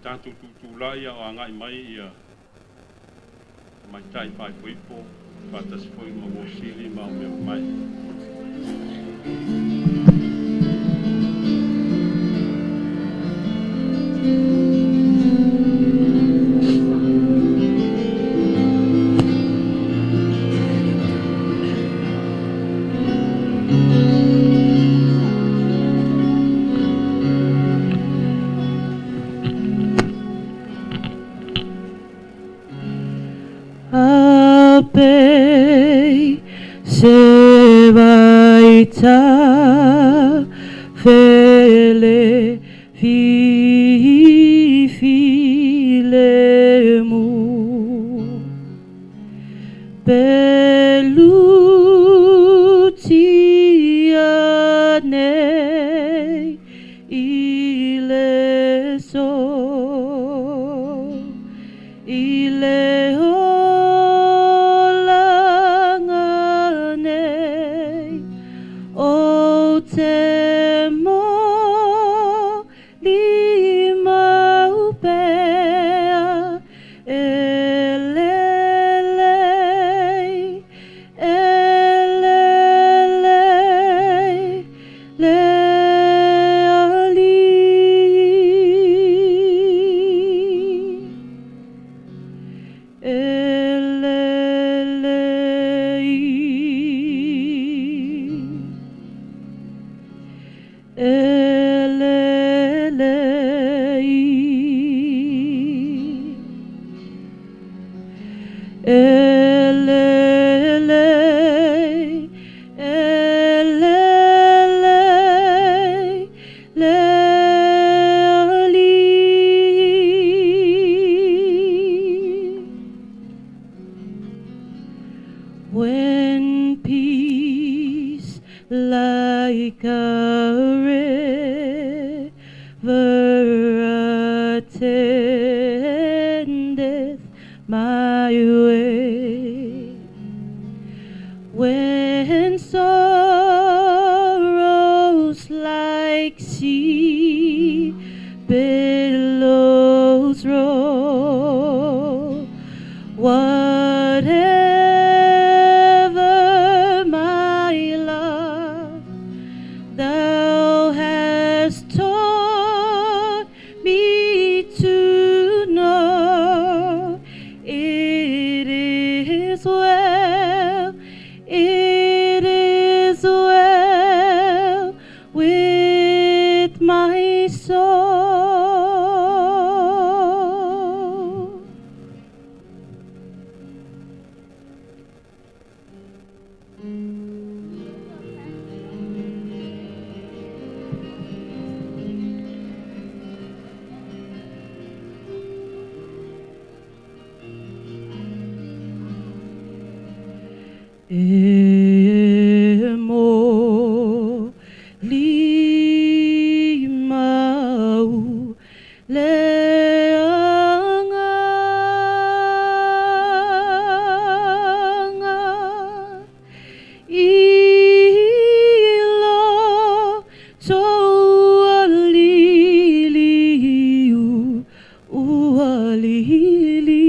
Tatou tutulai a o agai mai ia tamaitai faaipoipo faatasi foi ma uo sili ma au mea mamae. Apei se vaita fele fi filemu pelutia nei ile so ile olanga nei o te mo lima upea elele elele le ali elele elele elele elele le ali. When peace like a river attendeth my way, when sorrows like sea billows roll, whatever my lot, thou hast taught me to know it is well, it is well with my soul. E mo lima u le anga i lo to alili u ualili.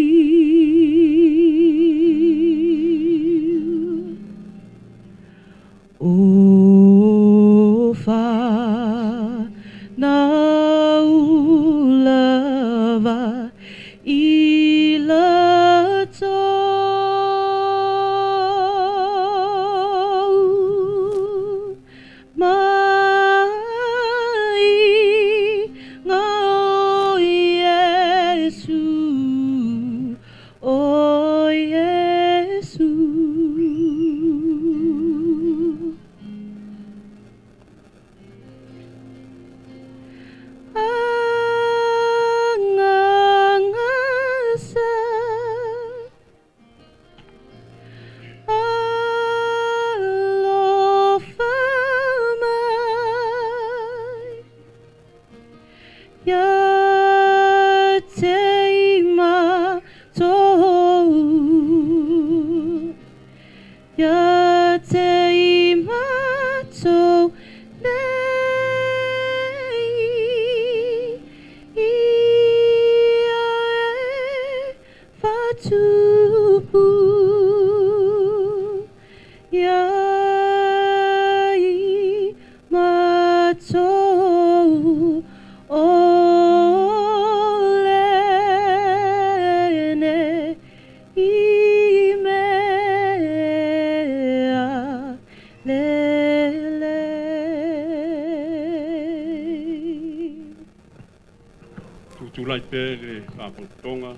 Tulai pea le faapotopotoga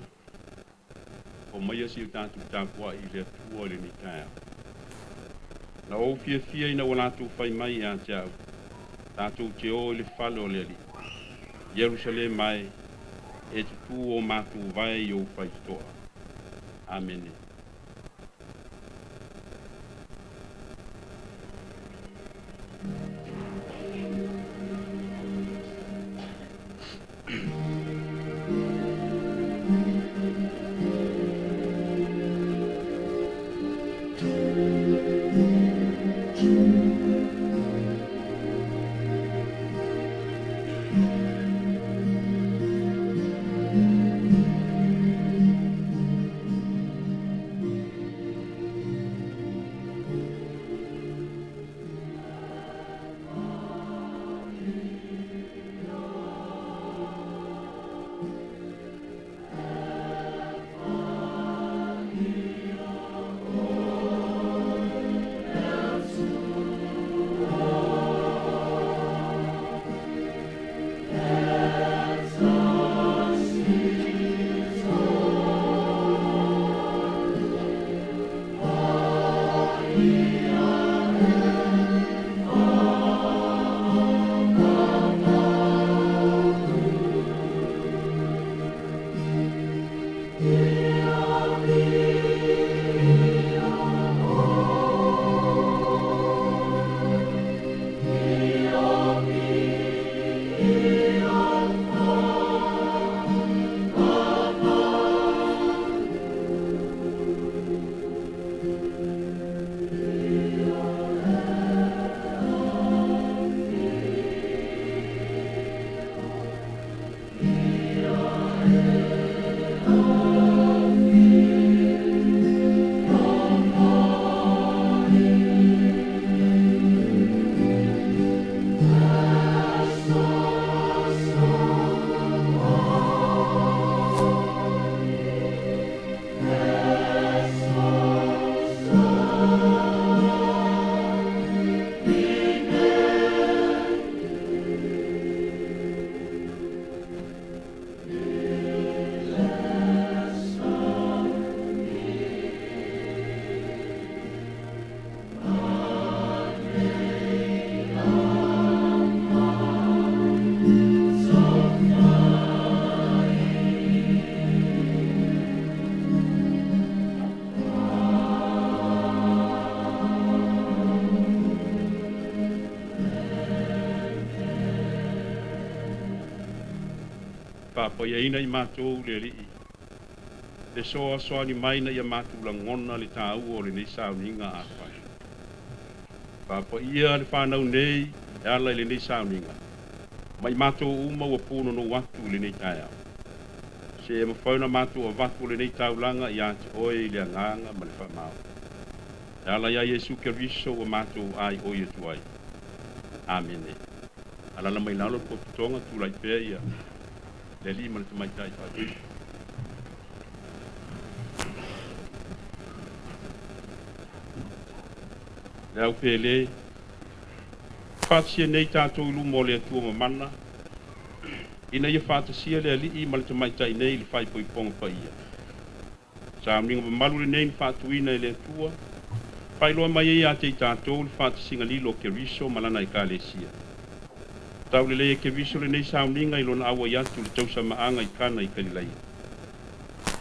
o maia si o tatou tapuai i le Atua i lenei taeao. Na ou fiafia ina ua latou fai mai ia te au, tatou te o i le fale o le Alii. Ierusalema e, e tutū o matou vae i ou faitotoa. Amene. Faapaiaina i matou le Alii, le soasoani mai na ia matou lagona le tāua o lenei sauniga a fai. Faapaia le whanau nei e ala i lenei sauniga, mai matou uma ua punonou atu i lenei taeao. Se e mafai ona matou avatu lenei taulaga ia te oe i le agaga ma le faamao. E ala ia Iesu Keriso ua matou ai oi atu ai. Amene. Alala mai lalo le potopotoga tulai pea ia le alii ma le tamaitai faatui. Le au pele, faatasia nei tatou i luma o le Atua mamana, ina ia faatasia le alii ma le tamaitai nei i le faaipoipoga paia. Sauniga mamalu lenei na faatuina e le Atua, faailoa mai ai ia te i tatou le faatasiga lilo o Keriso ma lana ekalesia. Taulelei e Keriso lenei sauniga i lona auai atu i le tausamaaga i Kana i Kalilaia.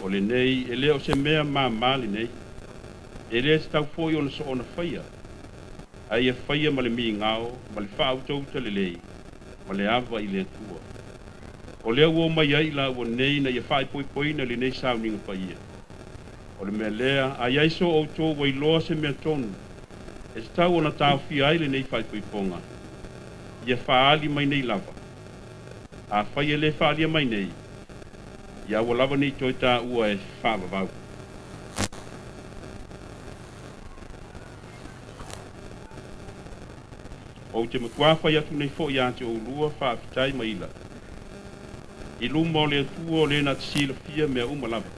O lenei e le o se mea māmā lenei, e le tatau foi ona soona faia, ae ia faia ma le migao, ma le faautauta lelei, ma le ava i le Atua. O lea ua omai ai i laua nei na ia faaipoipoina lenei sauniga paia. O le mea lea, a i ai so outou ua iloa se mea tonu, e tatau ona taofia ai lenei faaipoipoga, ia faaali mai nei lava. Afai e le faalia mai nei, ia aua lava ne i toe taua e faavavau. Ou te matuā fai atu nei foi ia te oulua faafetai ma ila. I luma o le Atua o le na te silafia mea uma lava.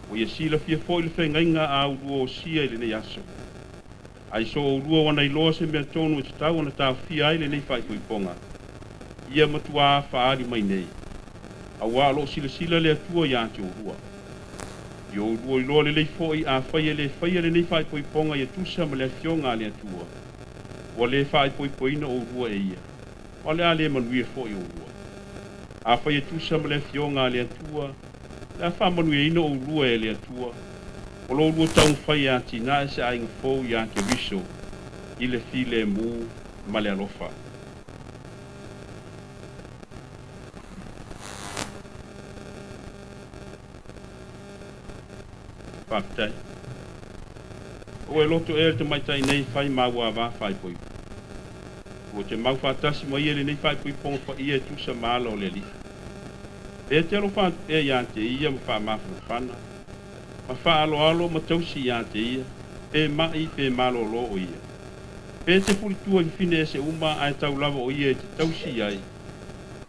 Ua ia silafia foi le feagaiga a ulua osia i lenei aso. Ai so oulua ua na iloa se mea tonu e tatau ona taofia ai lenei faaipoipoga, ia matuā faaali mai nei. Auā o lo o silasila le Atua iā te oulua. Ia oulua iloa lelei foi, afai e le faia lenei faaipoipoga ia tusa ma le Afioga a le Atua, ua le faaipoipoina oulua e Ia, ma o le a le manuia foi oulua. Afai e tusa ma le Afioga a le Atua, o le a faamanuiaina oulua e le Atua, o lo oulua taumafai e atinae se aiga fou ia Keriso i le filemu ma le alofa. Faafetai. Ua e loto ea i le tamaitai nei e fai ma au ava faaipoipo? Ua te mau faatasi ma ia i lenei faaipoipoga paia e tusa ma ala o le Alii. Pe e te alofa atu ea ia te ia ma faamafanafana, ma faaaloalo ma tausi ia te ia, pe ma'i pe malōlō o ia. Pe e te fulitua i fafine ese uma ae tau lava o ia e te tausi ai,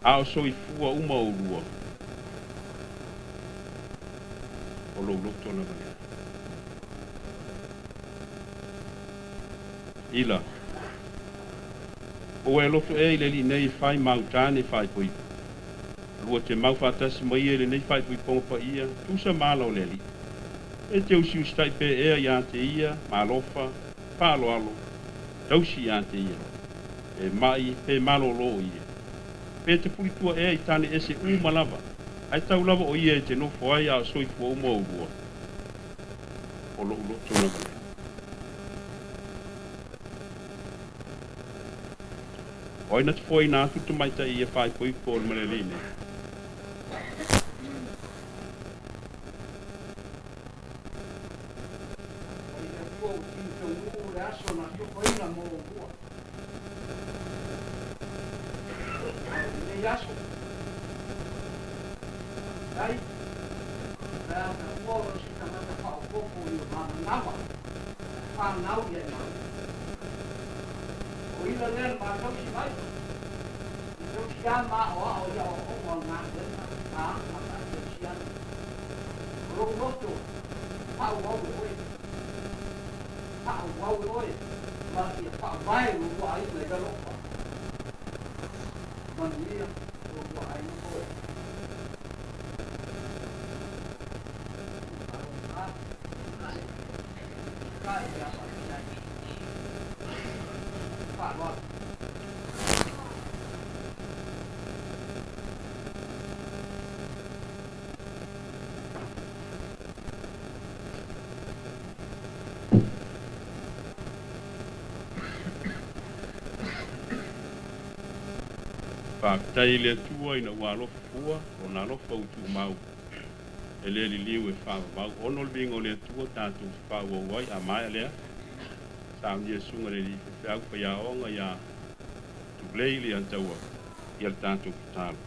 a o soifua uma oulua, o lou loto lava lea. Ila, Ua e loto ea i le alii nei e fai ma au tane faaipoipo? Lua te mau faatasi ma ia i lenei faaipoipoga paia, tusa ma ala o le Alii. E te usiusitai pea ea ia te ia, ma alofa, faaaloalo, tausi ia te ia, pe ma'i, pe malōlō o ia. Pe te fulitua ea i tane ese uma lava, ae tau lava o ia e te nofo ai a o soifua uma oulua, o lou loto lava lea. O ai na te foaiina atu le tamaitai ia faaipoipo o le malealii nei? Mai le Atua ua tino taunuu le aso na tofaina mo oulua. A o lenei aso, faafetai, pe a taua o se tagata faaopoopo i o ma manawa fanau ia i maua. O ila lea na ma tausi mai, na tausi a ma aoao i aoaoga o le galuega a aga faa-kerisiano. O lou loto, faaauau e oe, faaauau e oe ma ia faavae lolua aiga i lalo o manuia lolua aiga ma oe. Faafetai i le Atua ina ua alofa fua, Lona alofa ua tuumau, e le liliu e faavavau. Ono le viiga o le Atua tatou fefaaauau ai, a maea lea, saunia e le Susuga i le Alii Faifeau Faiaoga ia Tulei Leiataua ia le tatou tatalo.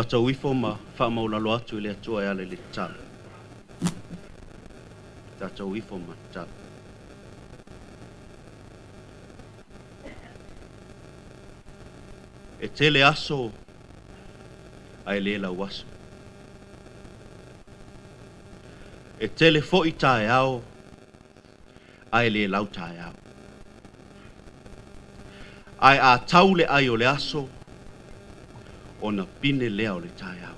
Tatou ifo ma faamaulalo atu i le Atua e ala i le tatalo. Tatou ifo ma tatalo. E tele aso ae le lau aso. E tele foi taeao ae le lau taeao. Ae a tau le ai o le aso, ona pine lea o le taeao.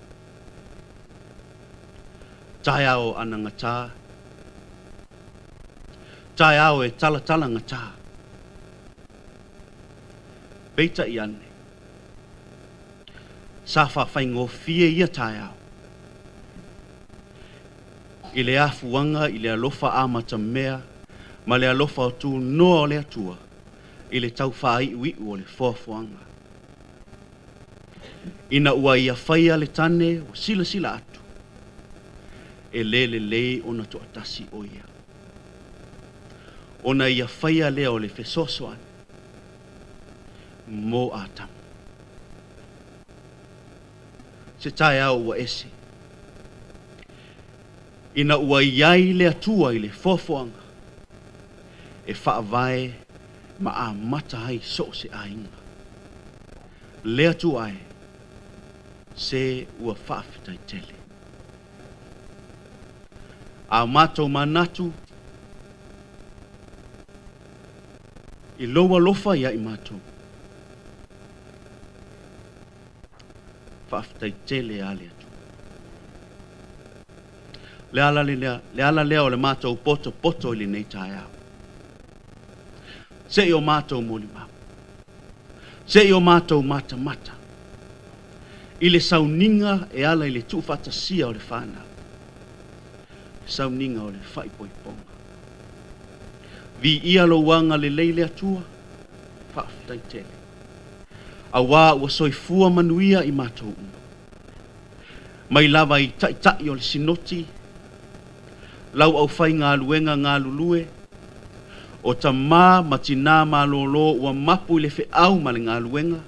Taeao anagata, taeao e talatalagata. Peitai ane, sa faafaigofie ia taeao i le afuaga i le alofa amatamea ma le alofa o tunoa o le Atua i le tau faaiuiu o le foafoaga. Ina ua ia faia le tane ua silasila atu, e le lelei ona toatasi o ia. Ona ia faia lea o le fesoasoani mo Atamu. Se taeao ua ese. Ina ua i ai le Atua i le foafoaga e faavae ma amata ai so o se aiga. Le Atua e, se ua faafetai tele. A o matou manatu i lou alofa ia i matou, faafetai tele a le Atua. Le ala lea, le ala lea o le matou potopoto i lenei taeao. Se i o matou molimau. Se i o matou matamata. I le sauniga e ala i le tuufaatasia o le fanau. Sauniga o le faaipoipoga. Viia lou agalelei le Atua, faafetai tele. Auā ua soifua manuia i matou uma. Mai lava i taitai o le sinoti, lau aufaigaluega galulue, o tamā ma tinā malōlō ua mapu i le feau ma le galuega,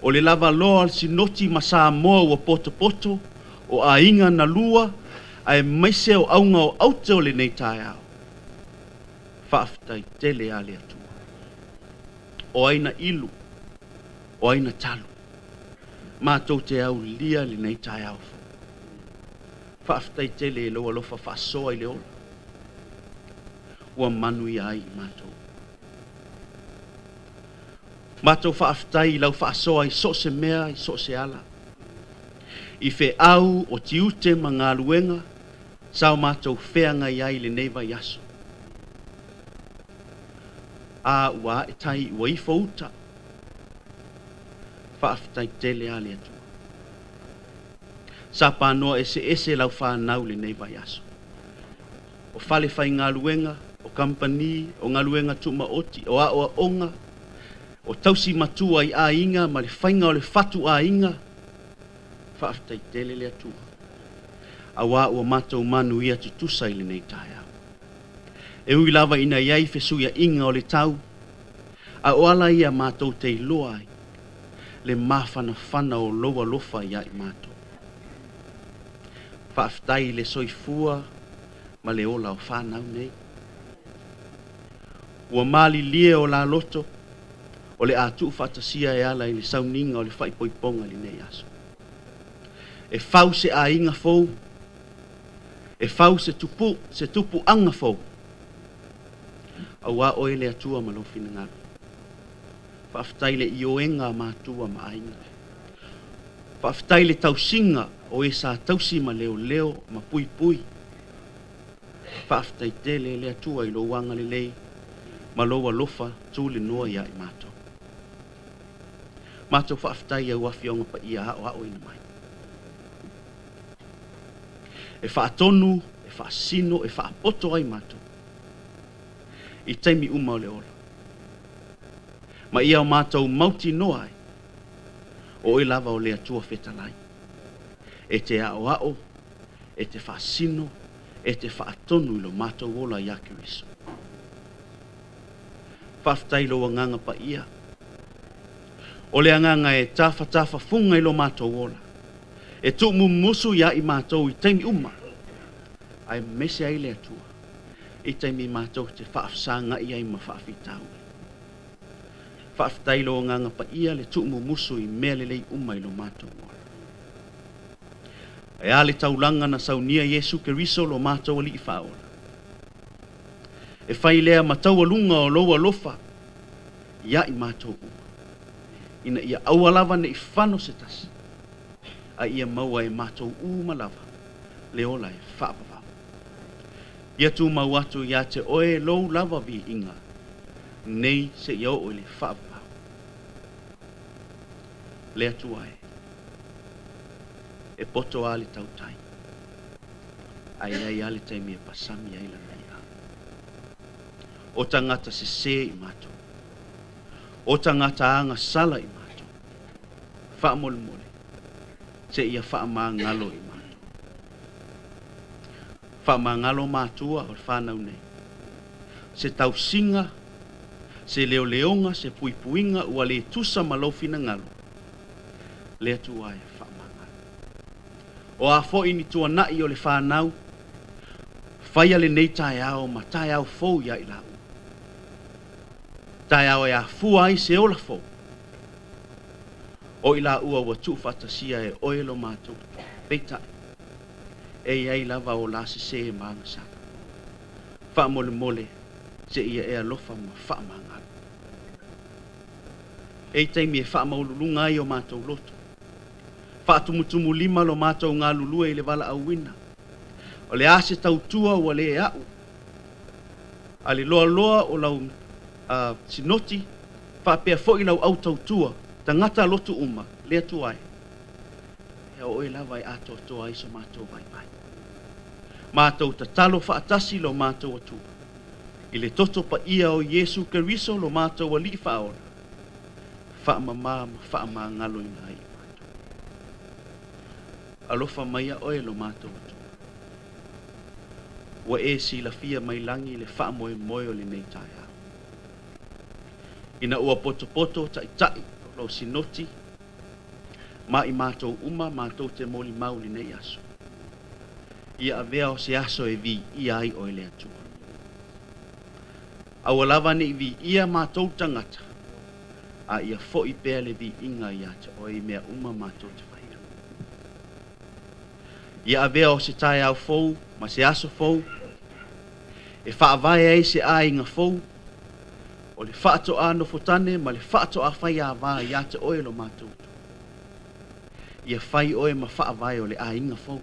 o le lavaloa o le sinoti ma Samoa ua potopoto, o aiga na lua, aemaise o auga o aute o lenei taeao. Faafetai tele a le Atua. O ai na ilu, o ai na talu, matou te aulia lenei taeao fou. Faafetai tele i lou alofa faasoa i le ola, ua manuia ai i matou. Matou faafetai i lau faasoa i so o se mea, i so o se ala. I feau o tiute ma galuega sa o matou feagai ai i lenei vaiaso. A ua ae tai ua ifo uta. Faafetai tele a le Atua. Sa panoa eseese lau fanau lenei vaiaso. O fale faigaluega, o kamupani, o galuega tumaoti, o aoaoga, o tausi matua i aiga ma le faiga o le fatu aiga. Faafetai tele le Atua. Auā ua matou manuia tutusa i lenei taeao. E ui lava ina i ai fesuiaiga o le tau, a o ala ia matou te iloa ai le mafanafana o lou alofa ia i matou. Faafetai i le soifua ma le ola o fanau nei. Ua malilie o la loto o le a tuufaatasia e ala i le sauniga o le faaipoipoga i lenei aso. E fau se aiga fou, e fau se tupu, se tupuaga fou. Auā oe le Atua ma lou finagalo. Faafetai i le ioega a matua ma aiga. Faafetai i le tausiga o e sa tausi ma leoleo ma puipui. Faafetai tele le Atua i lou agalelei ma lou alofa tulenoa ia i matou. Matou faafetai i au Afioga Paia aoaoina mai. E faatonu, e faasino, e faapoto ai matou i taimi uma o le ola. Ma ia o matou mautinoa ai, o oe lava o le Atua fetalai. E te aoao, e te faasino, e te faatonu i lo matou ola iā Keriso. Faafetai i lou Agaga Paia. O le agaga e tafatafafuga i lo matou ola. E tuumumusu ia i matou i taimi uma, aemaise ai le Atua i taimi matou te faafesagai ai ma faafitauli. Faafetai i lou Agaga Paia le tuumumusu i mea lelei uma i lo matou ola. Ae a le taulaga na saunia Iesu Keriso lo matou Alii Faaola? E fai lea ma taualuga o lou alofa ia i matou uma, ina ia aua lava ne i fano se tasi, a ia maua e matou uma lava le ola e faavavau. Ia tumau atu ia te oe lou lava viiga, nei seia oo i le faavavau. Le Atua e, e poto lava le tautai, ae i ai lava le taimi e pasami ai lana i'a. O tagata sesē i matou, o tagata agasala i matou, faamolemole, seia faamagalo i matou. Faamagalo matua o le fanau nei, se tausiga, se leoleoga, se puipuiga ua le tusa ma lou finagalo, le Atua e faamagalo. O a foi ni tuanai o le fanau, faia lenei taeao ma taeao fou ia i laua. Taeao e afua ai se ola fou. O i laua ua tuufaatasia e oe lo matou Atua. Peitai, e i ai lava o la sesē ma agasala. Faamolemole, seia e alofa ma faamagalo. E i ai taimi e faamaualuluga ai o matou loto. Faatumutumulima lo matou galulue i le valaauina. O le a se tautua ua le a'u a le loaloa o lau sinoti faapea foi lau au tautua tagata lotu uma le Atua e. E o oe lava e atoatoa ai so matou vaivai. Matou tatalo faatasi lo matou Atua i le toto paia o Iesu Keriso lo matou Alii Faaola, faamama ma faamagaloina ai i matou. Alofa maia oe lo matou Atua. Ua e silafia mai lagi le faamoemoe o lenei taeao. Ina ua potopoto taitai o lou sinoti ma i matou uma matou te molimau i lenei aso. Ia avea o se aso e viia ai oe le Atua. Aua lava ne i viia matou tagata, a ia foi pea le viiga ia te oe i mea uma matou te faia. Ia avea o se taeao fou ma se aso fou e faavae ai se aiga fou o le faatoā nofotane ma le faatoā faiāvā ia te oe lo matou Atua. Ia fai oe ma faavae o le aiga fou.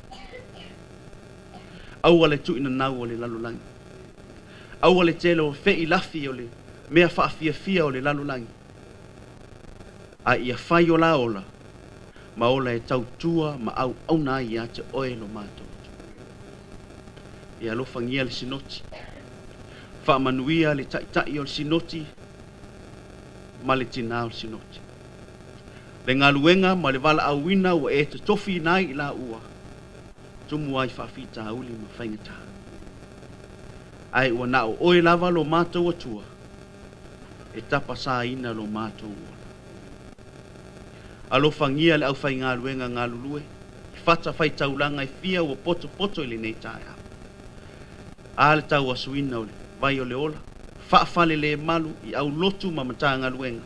Aua le tuuinanau o le lalolagi. Aua le tele o feilafi o le mea faafiafia o le lalolagi. A ia fai o la ola ma ola e tautua ma auauna ai ia te oe lo matou Atua. Ia alofagia le sinoti. Faamanuia le taitai o le sinoti ma le tinā o le sinoti. Le galuega ma le valaauina ua e totofiina ai i laua, tumu ai faafitauli ma faigata. Ae ua na o oe lava lo matou Atua e tapasaina lo matou ola. Alofagia le aufaigaluega galulue i fatafaitaulaga e fia ua potopoto i lenei taeao. A le tauasuina o le vai o le ola, faafalelemalu i aulotu ma Matagaluega,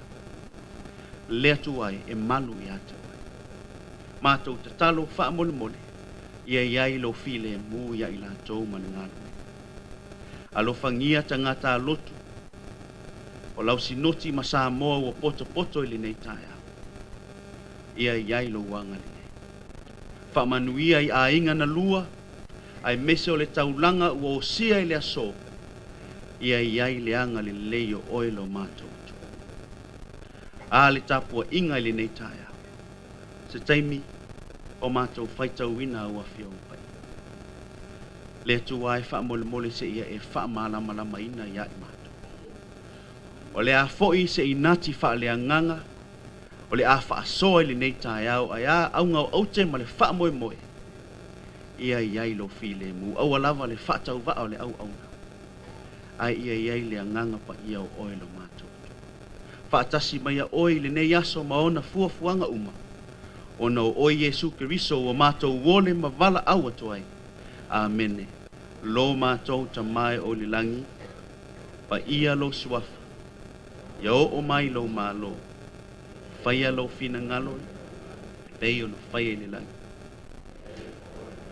le Atua e, e malu ia te oe. Matou tatalo faamolemole, ia i ai lou filemu ia i latou ma le galuega. Alofagia tagata alotu o lau sinoti ma Samoa ua potopoto i lenei taeao. Ia i ai lou agalelei. Faamanuia i aiga na lua, aemaise o le taulaga ua osia i le aso, ia i ai le agalelei o oe lo matou Atua. A le tapuaiga i lenei taeao, se taimi o matou faitauina au Afioga Paia. Le Atua e faamolemole seia e faamalamalamaina ia i matou. O le a foi se inati faaleagaga, o le a faasoa i lenei taeao, ae a auga o aute ma le faamoemoe, ia i ai lou filemu. Aua lava le faatauvaa o le auauna, ae ia i ai le Agaga Paia o oe lo matou Atua. Faatasi maia oe i lenei aso ma ona fuafuaga uma, Ona o oe Iesu Keriso ua matou ole ma valaau atu ai. Amene. Lo matou Tama e o i le lagi, paia lou suafa, ia oo mai lou Malo, faia lou finagalo e pei ona faia i le lagi.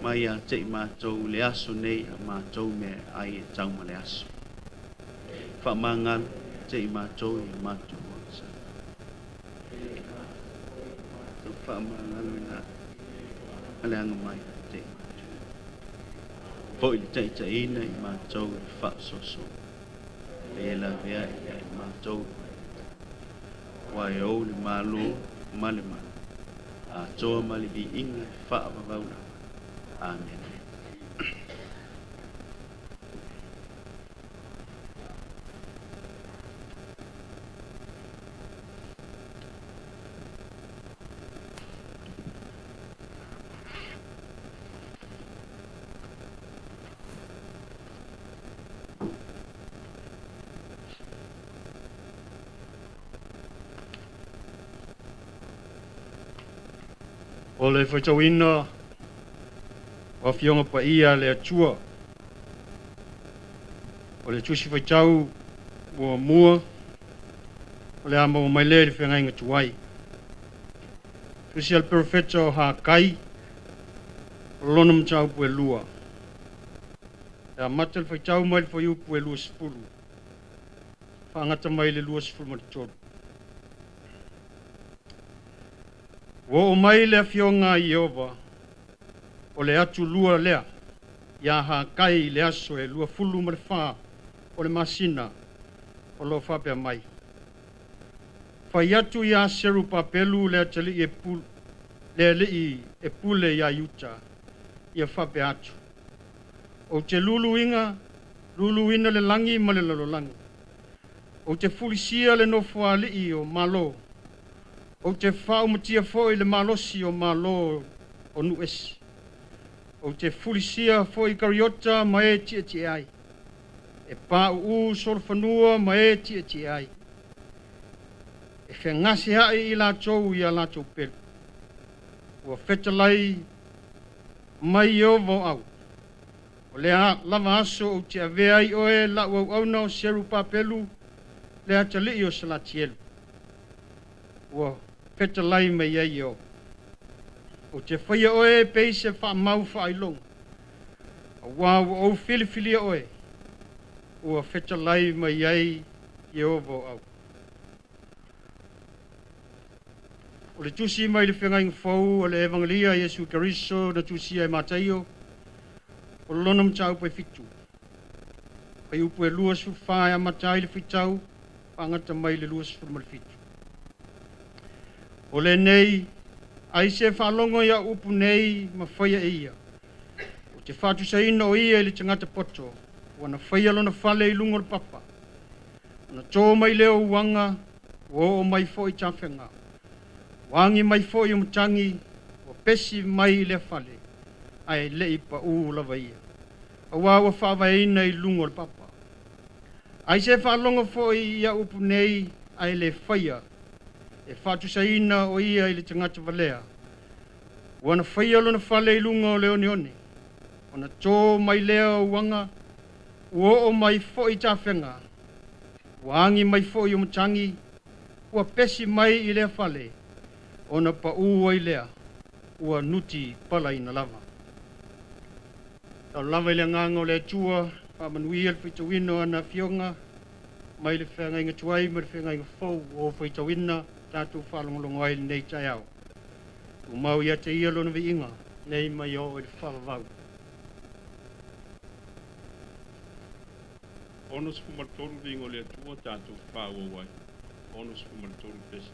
Mai ia te i matou i le aso nei a matou meaai e tau ma le aso. Faamagalo te i matou i a matou agasala. Matou faamagaloina ma le aga mai ia te i matou. Foi le taitaiina i matou i le faasoasoa. E e lavea ia i matou aua e ou le Malo ma le mana, atoa ma le viiga e faavavau lava. Amene. O le faitauina o Afioga Paia a le Atua. O le Tusi Faitau muamua o le a maua mai lea i le Feagaiga Tuai. Tusi a le Perofeta o Hakai, o lona mataupu e 2. E amata le faitau mai le fuaiupu e 20, faagata mai le 23. Ua oo mai le afioga a Ieova o le atulua lea ia Hakai i le aso e 24 o le masina o loo faapea mai. Fai atu ia Serupapelu le alii e pule ia Iuta, ia faapea atu. Ou te luluina le lagi ma le lalolagi. Ou te fulisia le nofoalii o Malo. Ou te faaumatia foi le malosi o Malo o Nuesi. Ou te fulisia foi kariota ma e tietie ai. E pāuu solofanua ma e tietie ai. E fegase ai i latou ia latou pelu. Ua fetalai mai Ieova o au. O lea lava aso ou te avea ai oe lau auauna o Serupapelu le atalii o Salatielu. Ua fetalai mai ai Ieova. Ou te faia oe pei se faamau faailoga. Aua ua ou filifilia oe. Ua fetalai mai ai Ieova o au. O le tusi mai le Feagaiga Fou o le Evangelia Iesu Keriso na tusia e Mataio, o lona mataupu e 7. Fuaiupu e 24 e amata ai le faitau, faagata mai le 27. O lenei, ai se faalogo ia upu nei ma faia e ia. O te faatusaina o ia i le tagata poto, ua na faia lona fale i luga o le papa. Ona tō mai lea o uaga, ua oo mai foi tafega. Ua agi mai foi o matagi, ua pesi mai i lea fale, ae lei paū lava ia. Aua ua faavaeina i luga o le papa. Ai se faalogo foi ia upu nei, ae le faia, e faatusaina o ia i le tagata valea. Ua na faia lona fale i luga o le oneone. Ona tō mai lea o uaga, ua oo mai foi tafega. Ua agi mai foi o matagi, ua pesi mai i lea fale, ona paū ai lea, ua nuti palaina lava. Tau lava i le agaga o le Atua, faamanuia le faitauina o ana afioga, mai le Feagaiga Tuai ma le Feagaiga Fou o faitauina tatou faalogologo ai lenei taeao. Tumau ia te ia lona viiga, nei mai oo i le faavavau. 63 viiga o le Atua tatou faaauau ai. 63 pese.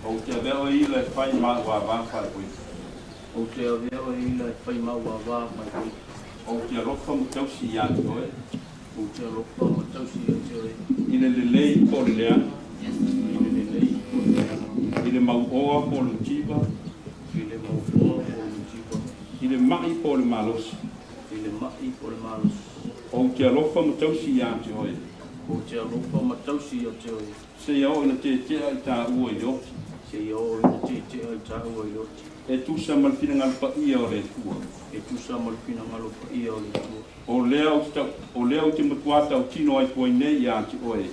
Ou te avea oe ila e fai ma au avā faaipoipo. Ou te avea oe ila e fai ma au avā faaipoipo. Ou te alofa ma tausi ia te oe. Ou te alofa ma tausi ia te oe. I le lelei po o le leaga. I le lelei po o le leaga. I le mauoa po o le mativa. I le mauoa po o le mativa. I le ma'i po o le malosi. I le ma'i po o le malosi. Ou te alofa ma tausi ia te oe. Ou te alofa ma tausi ia te oe. Seia oo ina tetea i tāua i le oti. Seia oo ina tetea i tāua i le oti. E tusa ma le finagalo paia o le Atua. E tusa ma le finagalo paia o le Atua. O lea ou te, o lea ou te matuā tautino atu ai nei ia te oe.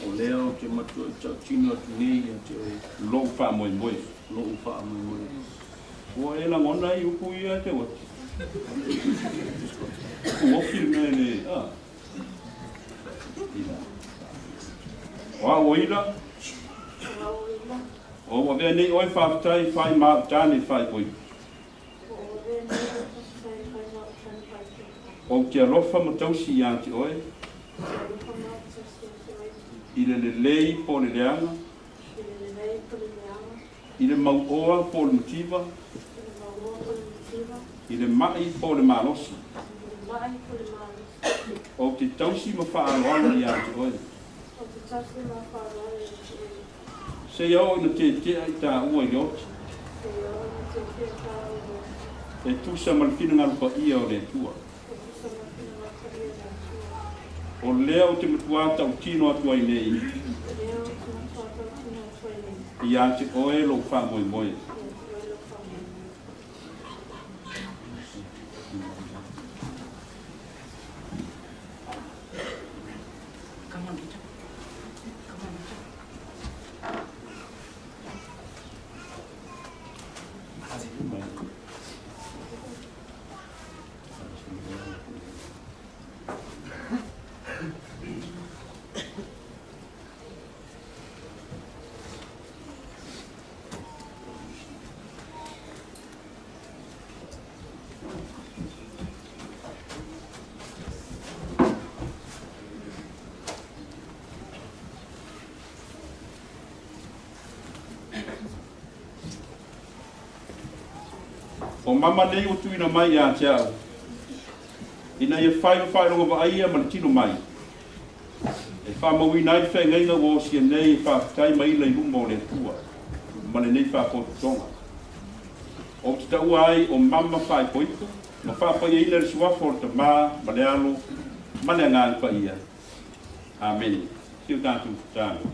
O lea ou te matuai tautino atu nei ia te oe. Lou faamoemoe. Lou faamoemoe. Ua e lagona ai upu ia e te oti. Ua ofi le mea le, a. Ila. O au o ila. O au avea nei oe faafetai fai ma au tane faaipoipo. Ou te alofa ma tausi ia te oe. I le lelei po o le leaga. I le mauoa po o le mativa. I le ma'i po o le malosi. Ou te tausi ma faaaloalo ia te oe. Seia oo ina tetea i tāua i le oti. E tusa ma le finagalo paia o le Atua. O lea ou te matuā tautino atu ai nei. Ia te oe lou faamoemoe. O mama nei ua tuuina mai ia te au, ina ia fai le faailoga vaaia ma le tino mai, e faamauina ai le feagaiga ua osia nei e faafetai ma ila i luma o le Atua ma lenei faapotopotoga. Ou te taua ai o mama faaipoipo ma faapaiaina le suafa o le Tamā ma le Alo ma le Agaga Paia. Amene. Si o tatou tatalo.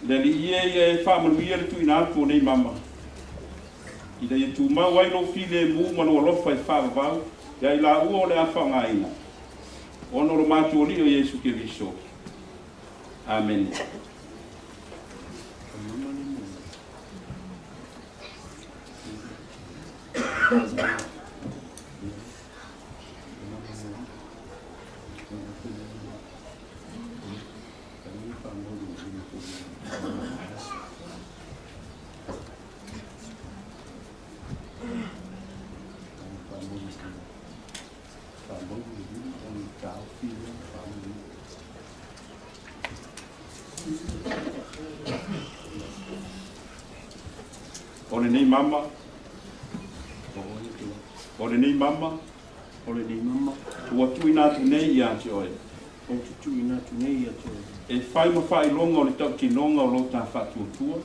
Le Alii e, ia e faamanuia le tuuina atu o nei mama, ina ia tumau ai lou filemu ma lou alofa e faavavau ia i laua o le a faaaogaina, ona o lo matou Alii o Iesu Keriso. Amene. O lenei mama, o lenei mama, O lenei mama, ua tuuina atu nei ia te oe. Ou te tuuina atu nei ia te oe. E fai ma faailoga o le tautinoga o lo ta faatuatua.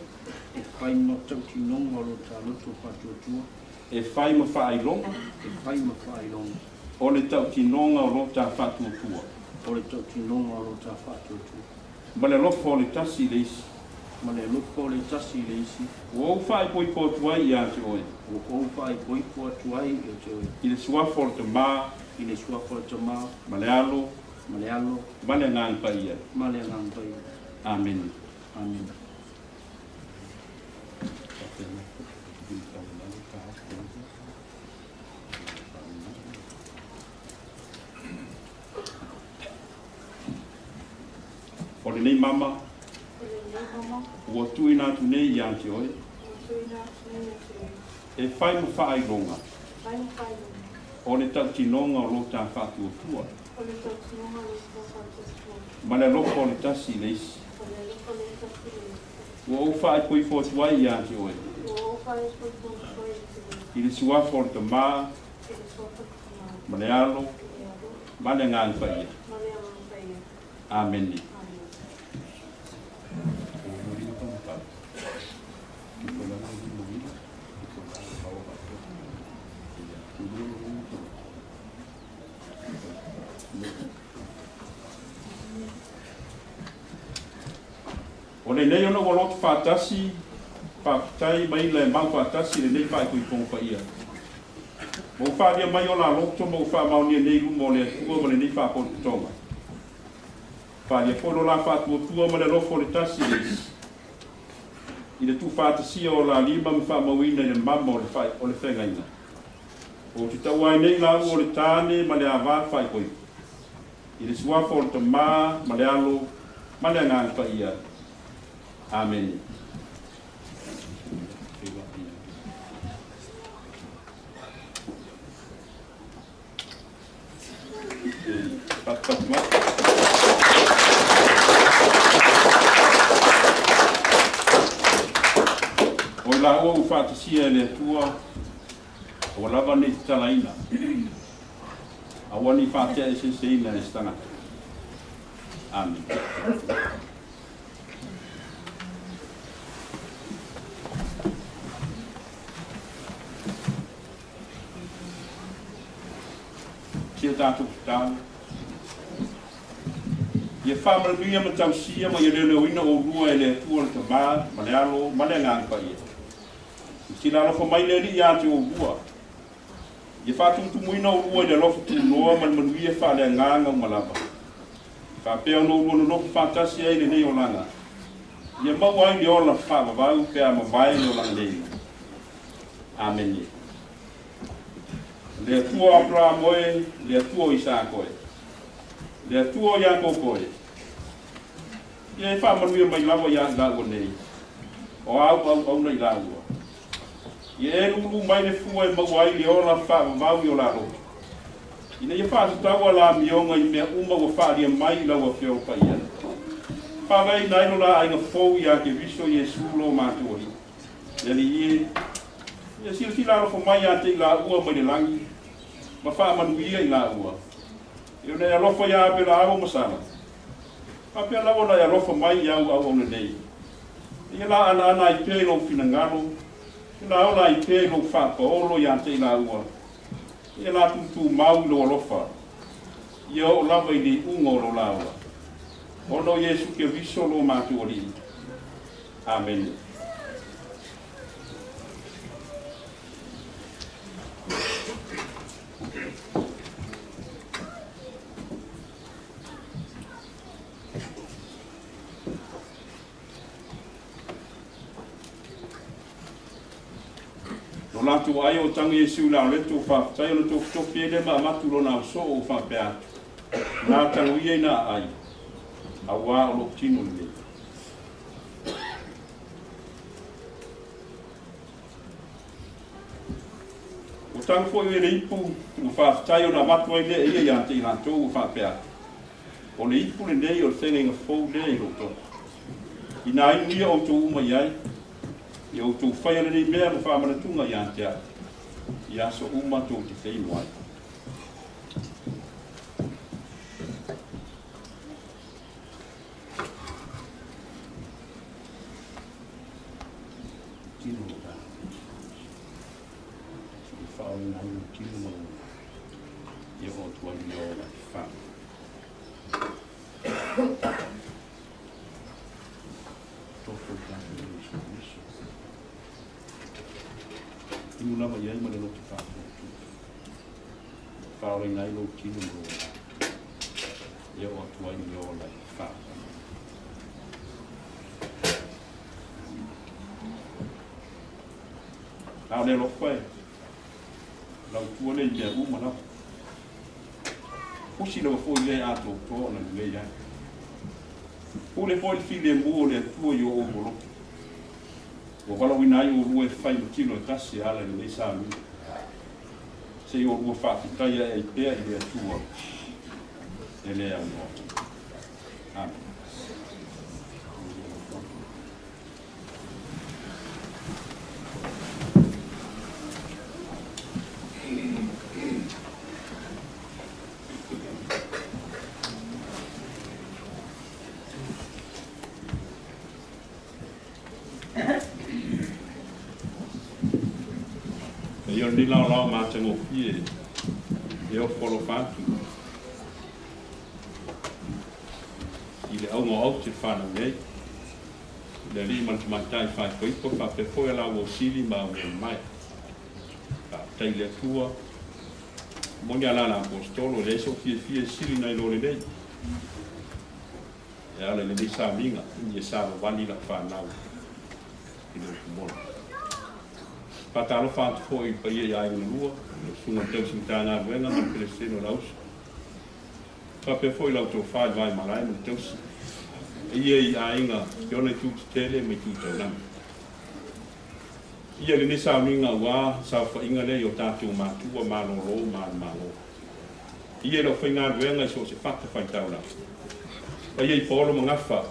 E fai ma tautinoga o lo ta loto faatuatua. E fai ma faailoga. E fai ma faailoga. O le tautinoga o lo ta faatuatua. O le tautinoga o lo ta faatuatua. Ma le alofa o le tasi i le isi. Ma le alofa o le tasi i le isi. Ua ou faaipoipo atu ai ia te oe. Ua ou faaipoipo atu ai ia te oe. I le suafa o le Tamā. I le suafa o le Tamā. Ma le Alo. Ma le Alo. Ma le Agaga Paia. Ma le Agaga Paia. Amene. Amene. O lenei mama. Ua tuuina atu nei ia te oe. E fai ma faailoga. O le tautinoga o lo ta faatuatua. Ma le alofa o le tasi i le isi. Ua ou faaipoipo atu ai ia te oe. I le suafa o le Tamā, ma le Alo, ma le Agaga Paia. Amene. O lenei ona ua loto faatasi, faafetai ma ila e mau faatasi i lenei faaipoipoga paia. Ma ua faalia mai o la loto ma ua faamaonia nei i luma o le Atua ma lenei faapotopotoga. Faalia foi lo la faatuatua ma le alofa o le tasi i le isi, i le tuufaatasia o la lima ma faamauina i le mama o le feagaiga. Ou te taua ai nei laua o le tāne ma le avā faaipoipo, i le suafa o le Tamā ma le Alo ma le Agaga Paia. Amene. Patupatu mai. O i laua ua faatasia e le Atua, aua lava ne i tatalaina, aua ne i faateaeseeseina e se tagata. Amene. Si o tatou tatalo. Ia faamanuia ma tausia ma ia leoleoina oulua e le Atua le Tamā, ma le Alo, ma le Agaga Paia. Silasila alofa mai le Alii ia te oulua. Ia faatumutumuina oulua i le alofa tunoa ma le manuia faaleagaga uma lava. Faapea ona oulua nonofo faatasi ai i lenei olaga, ia maua ai le ola faavavau pe a mavae le olaga nei. Amene. Le Atua o Aperamo e, le Atua o Isaako e, le Atua o Iakopo e, ia e faamanuia mai lava ia i laua nei, o āu auauna i laua. Ia e lūlū mai le fua e maua ai le ola faavavau i o la loto, ina ia faatatau a la amioga i mea uma ua faalia mai i lau Afioga Paia. Faavaeina ai lo la aiga fou iā Keriso Iesu lo matou Alii. Le Alii e, ia silasila alofa mai ia te i laua mai le lagi, ma faamanuia i laua. E ona e alofa iā Apelaamo ma Sara, faapea lava ona e alofa mai i au auauna nei. Ia la anaana ai pea i lou finagalo, ia la ola ai pea i lou faapaolo ia te i laua, ia la tutumau i lou alofa, ia oo lava i le iuga o lo la ola. Ona o Iesu Keriso lo matou Alii. Amene. Lo latou ai o taga Iesu i laoleto ua faafetai ona tofitofi ai lea ma avatu lona ausoo ua faapea atu, Na tago ia ina aai, auā o lou tino lenei. Ua tago foi e le ipu ua faafetai ona avatu ai lea e ia ia te i latou ua faapea atu, O le ipu lenei o le feagaiga fou lea i lou toto. Inā inu ia outou uma i ai, ia outou faia lenei mea ma faamanatuga ia te au, i aso uma tou te feinu ai. Tino o tā. I whaoina ai o tino ma ia o atu ai le ola i wha. Tofo i tātou i Iesu Keriso. Inu lava i ai ma le loto whaatuatua. Whaoraina ai lou tino ma lou ola. Ia o atu ai le ola i wha. A o le alofa e, lau tua le i mea uma lava. Fusi lava foi lea e atoatoa ona lelei ai. Pule foi le filemu o le Atua i o outou loto. Ua valaauina ai oulua e fai ma tino e tasi e ala i lenei samia. Se i oulua faafetai ae ai pea i le Atua e le aunoa. Amene. Ia o lenei laolao matagofie e ofo alofa atu i le auga o aute fanau nei, i le alii ma le tamaitai faaipoipo faapea foi a laua sili ma aumeamamae. Faafetai i le Atua, moni a la le Aposetolo, e leai sou fiafia e sili nai lo lenei, e ala i lenei sauniga ia savavali lau fanau i le upu moni. Faatalofa atu foi i le paia i aiga na lua, lau Susuga i le Tausi Matagaluega ma le Peresetene o le Auso, faapea foi lau tofa i le Vaimalae ma le Tausi, e ia i aiga i ona itu tetele ma itu taulagi. Ia lenei sauniga aua saofaiga lea i o tatou matua malolo ma manumalo. Ia i lau faigaluega i so o se fatafaitaulaga. Paia i paolo ma gafa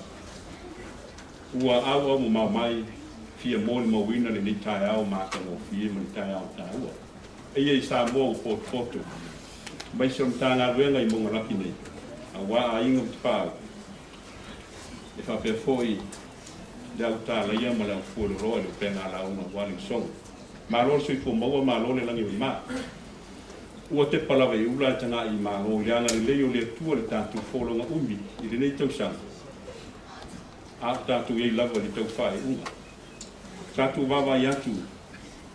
ua auau mamao mai fia molimauina lenei taeao matagofie ma le taeao taua. Paia i Samoa ua potopoto aemaise o le Matagaluega i mauga laki nei aua aiga ma tapaau e faapea foi le au tālaia ma le au fueloloa i le upega lauga aua le usoga. Malo le soifua maua, malo le lagi e mama. Ua tepa lava i ula ae taga'i i malo i le agalelei o le Atua i le tatou folauga umi i lenei tausaga, a o tatou i ai lava i le tau faaiuga. Tatou vaavaai atu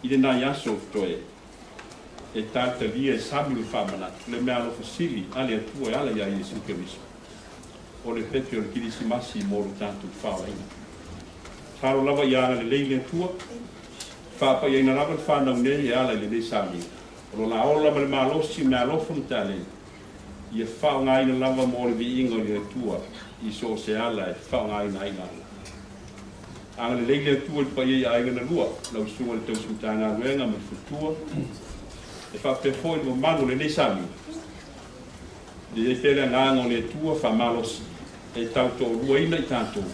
i lenai aso o totoe e talitalia e sami ma faamanatu le meaalofa sili a le Atua e ala iā Iesu Keriso, o le pepe o le Kerisimasi mo lo tatou faolaina. Tatalo lava ia agalelei le Atua, faapaiaina lava le fanau nei e ala i lenei sauniga. O lo la ola ma le malosi, meaalofa ma taleni, ia faaaogaina lava mo le viiga o le Atua i so o se ala e faaaogaina ai la. Agalelei le Atua i le paia i aiga na lua, lau Susuga i le Tausi Matagaluega ma le faletua, e faapea foi le mamalu o lenei sauniga. Ia i ai pea le agaga o le Atua faamalosi e tautoaluaina i tatou,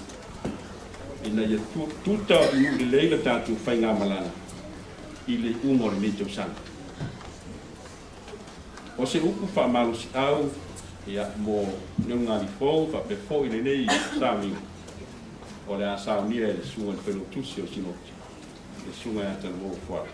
ina ia tuta i nuu lelei la tatou faigamalaga i le iuga o lenei tausaga. O se upu faamalosiau ia mo le ulugalifou faapea foi lenei sauniga o le a saunia e le Susuga i le Failautusi o le Sinoti, le Susuga ia Talavou Fuala.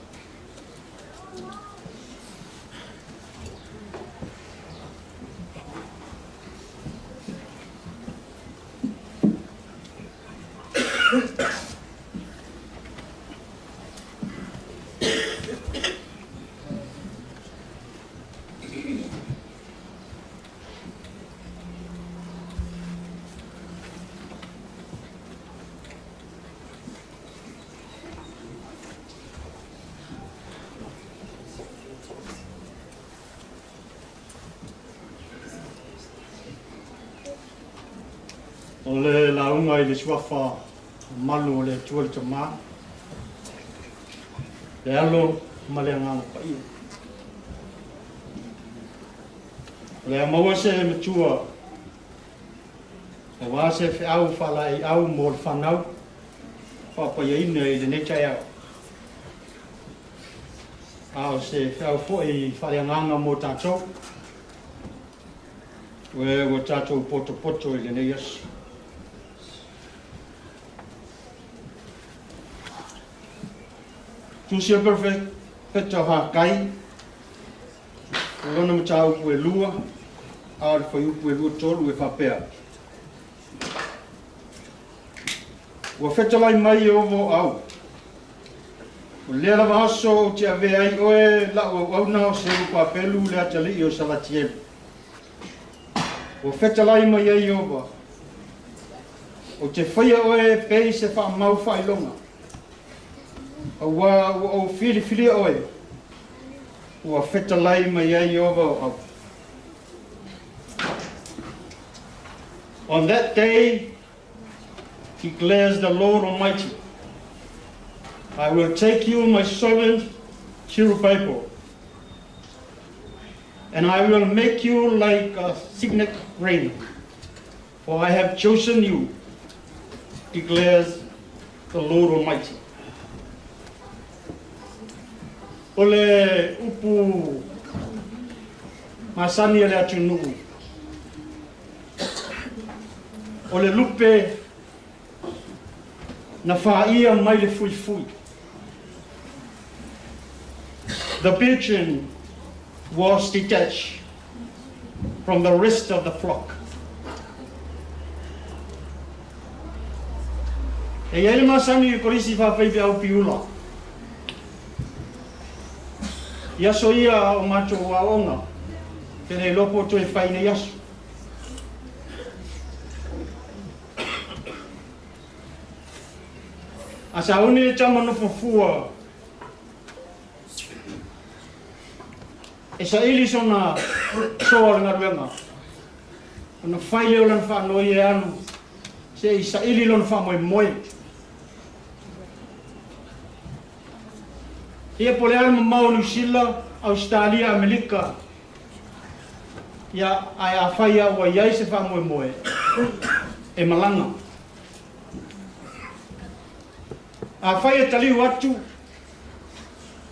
O le lauga i le suafa mamalu o le Atua le Tama, le Alo ma le Agaga Paia. O le a maua se matua aua se feau faalaeiau mo le fanau faapaiaina i lenei taeao. A o se feau foi faaleagaga mo tatou, ue ua tatou potopoto i lenei aso. Tusi o le Perofeta o Hakai, o lona mataupu e 2, a o le fuaiupu e 23 e faapea: Ua fetalai mai Ieova o au, o lea lava aso ou te avea ai oe la'u auauna o Serubabelu le atalii o Salatielu. Ua fetalai mai ai Ieova, ou te faia oe e pei se faamau faailoga, auā ua ou filifilia oe, ua fetalai mai ai Ieova o au. On that day, declares the Lord Almighty, I will take you, my servant Zerubbabel, and I will make you like a signet ring, for I have chosen you, declares the Lord Almighty. O le upu masani a le atunuu, o le lupe na faia mai le fuifui. The pigeon was detached from the rest of the flock. E i ai le masani i Kolisi faafaifeau piula. I aso ia o matou aoaoga, pe le iloa po o toe fai nei aso. A sauni le tama nofo fua e saili sona soa o le galuega, ona fai lea o lana faanoi e alu se i saili lona faamoemoe. Ia po o le a le mamao o Niu Sila, Ausetalia, Amelika, ia ae afai lava ua i ai se faamoemoe, e malaga. Afai e taliu atu,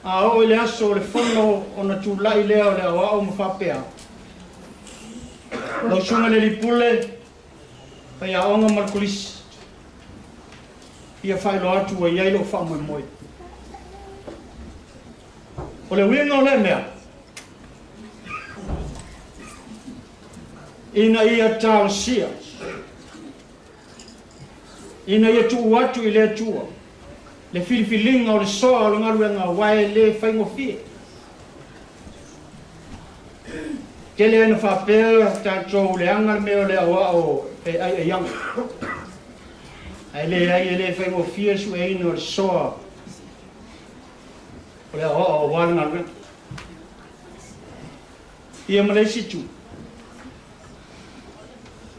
a oo i le aso o le fono ona tulai lea o le aoao ma faapea, Lau Susuga i le Alii Pule, Faiaoga ma le Kolisi, fia faailoa atu ua i ai lou faamoemoe. O le uiga o lea mea, ina ia talosia, ina ia tuu atu i le Atua le filifiliga o le soa o le galuega aua e le faigofie. Tele ai na faapea tatou leaga le mea o le aoao e aiaiaga. Ae leai e le faigofie le sueina o le soa o le aoao aua le galuega. Ia ma le isi itu,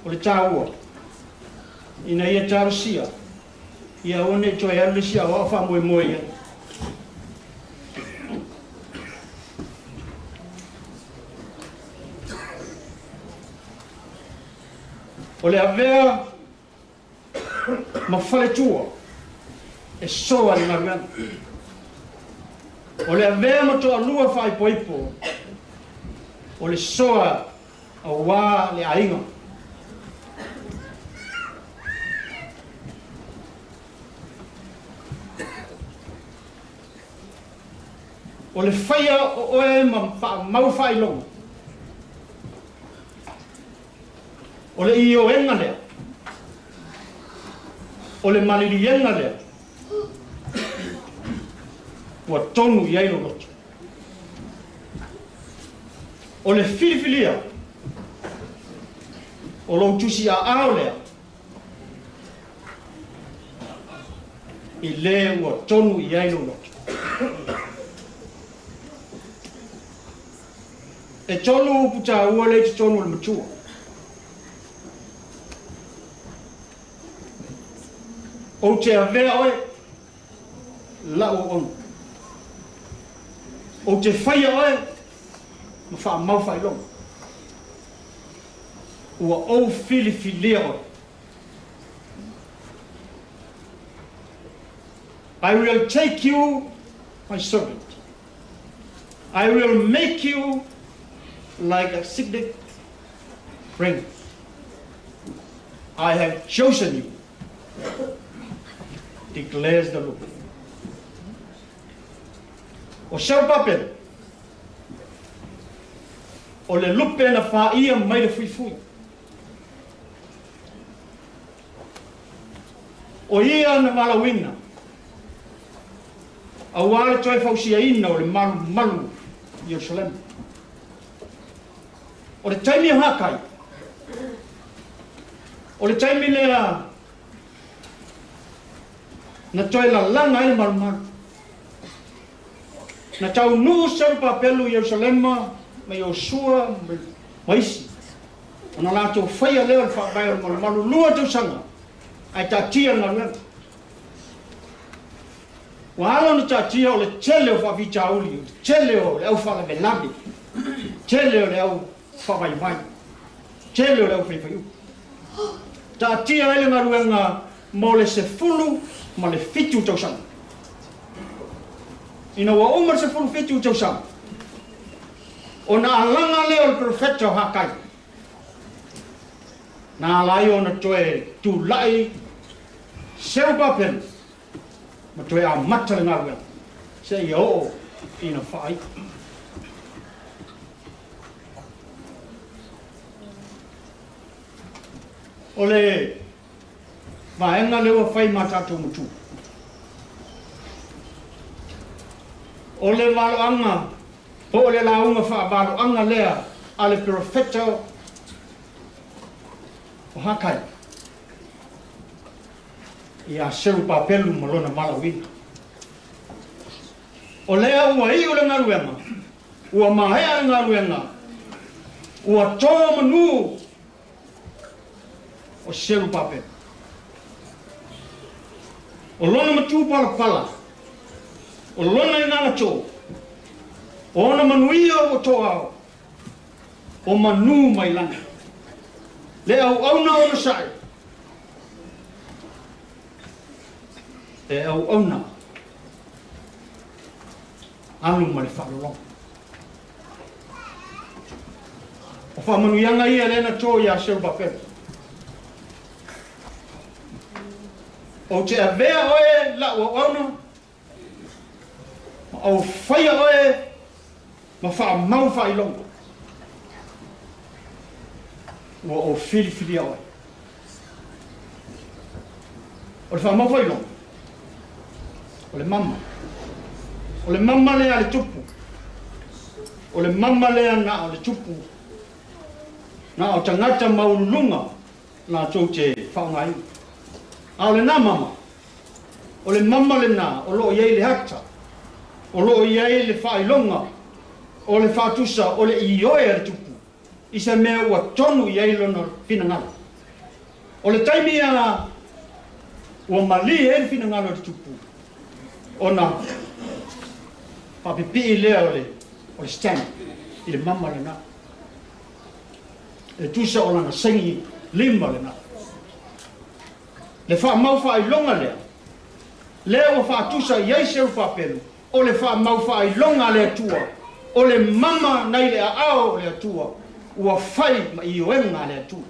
o le taua ina ia talosia ia aua ne i toe alu le isi aoao faamoemoe i ai. O le avea ma faletua e soa i le galuega. O le avea ma toalua faaipoipo, o le soa aua le aiga. O le faia o oe ma faamau faailoga, o le ioega lea, o le maliliega lea, ua tonu i ai lou loto. O le filifilia o lou tusiaao lea, i le ua tonu i ai lou loto. E tolu upu taua lea i totonu o le matua. Ou te avea oe lau auauna. Ou te faia oe ma faamau faailoga. Ua ou filifilia oe. I will take you, my servant. I will make you like a signet ring. I have chosen you, declares the Lord. O Serubabele, o le lupe na faia mai le fuifui. O ia na valaauina aua le toe fausiaina o le malumalu i Ierusalema. O le taimi o Hakai, o le taimi lea na toe lalaga ai le malumalu. Na taunuu Serubabelu i Ierusalema ma Iosua ma isi, ona latou faia lea o le faavae o le malumalu 2 tausaga ae taatia le galuega. Ua ala ona taatia o le tele o faafitauli, o le tele o le au faalavelave, tele o le au faavaivai, tele o le au faifaiupu. Taatia ai le galuega mo le 17 tausaga. Ina ua uma le 17 tausaga, ona alaga lea o le perofeta o Hakai, na ala ai ona toe tulai Serubabel ma toe amata le galuega seia oo Ina faaiu. O le vaega lea ua fai ma tatou matua. O le valoaga po o le lauga faavaloaga lea a le perofeta o Hakai ia Serubabelu ma lona valaauina. O lea ua iu le galuega, ua maea le galuega, ua to manu o Serubabelu. O lona matu palapala, o lona igaga to, o ona manuia ua toao, o manu mai lagi. Le auauna onosai, e auauna alu ma le faalologo. O faamanuiaga ia lea na to iā Serubabelu. Ou te avea oe lau auauna, ma ou faia oe ma faamau faailoga. Ua ou filifilia oe. O le faamau faailoga, o le mama. O le mama lea a le tupu. O le mama lea na o le tupu. Na o tagata maualuluga latou te faaaogaina. A o lena mama, o le mama lena o lo o i ai le ata, o lo o i ai le faailoga, o le faatusa o le ioe a le tupu i se mea ua tonu i ai lona finagalo. O le taimi a ua malie ai le finagalo o le tupu, ona faapipii lea o le stamp i le mama lena. E tusa o lana saini lima lena. Le faamau faailoga lea, lea ua faatusa i ai Serubabelu, o le faamau faailoga a le Atua, o le mama nai le aao o le Atua, ua fai ma ioega a le Atua.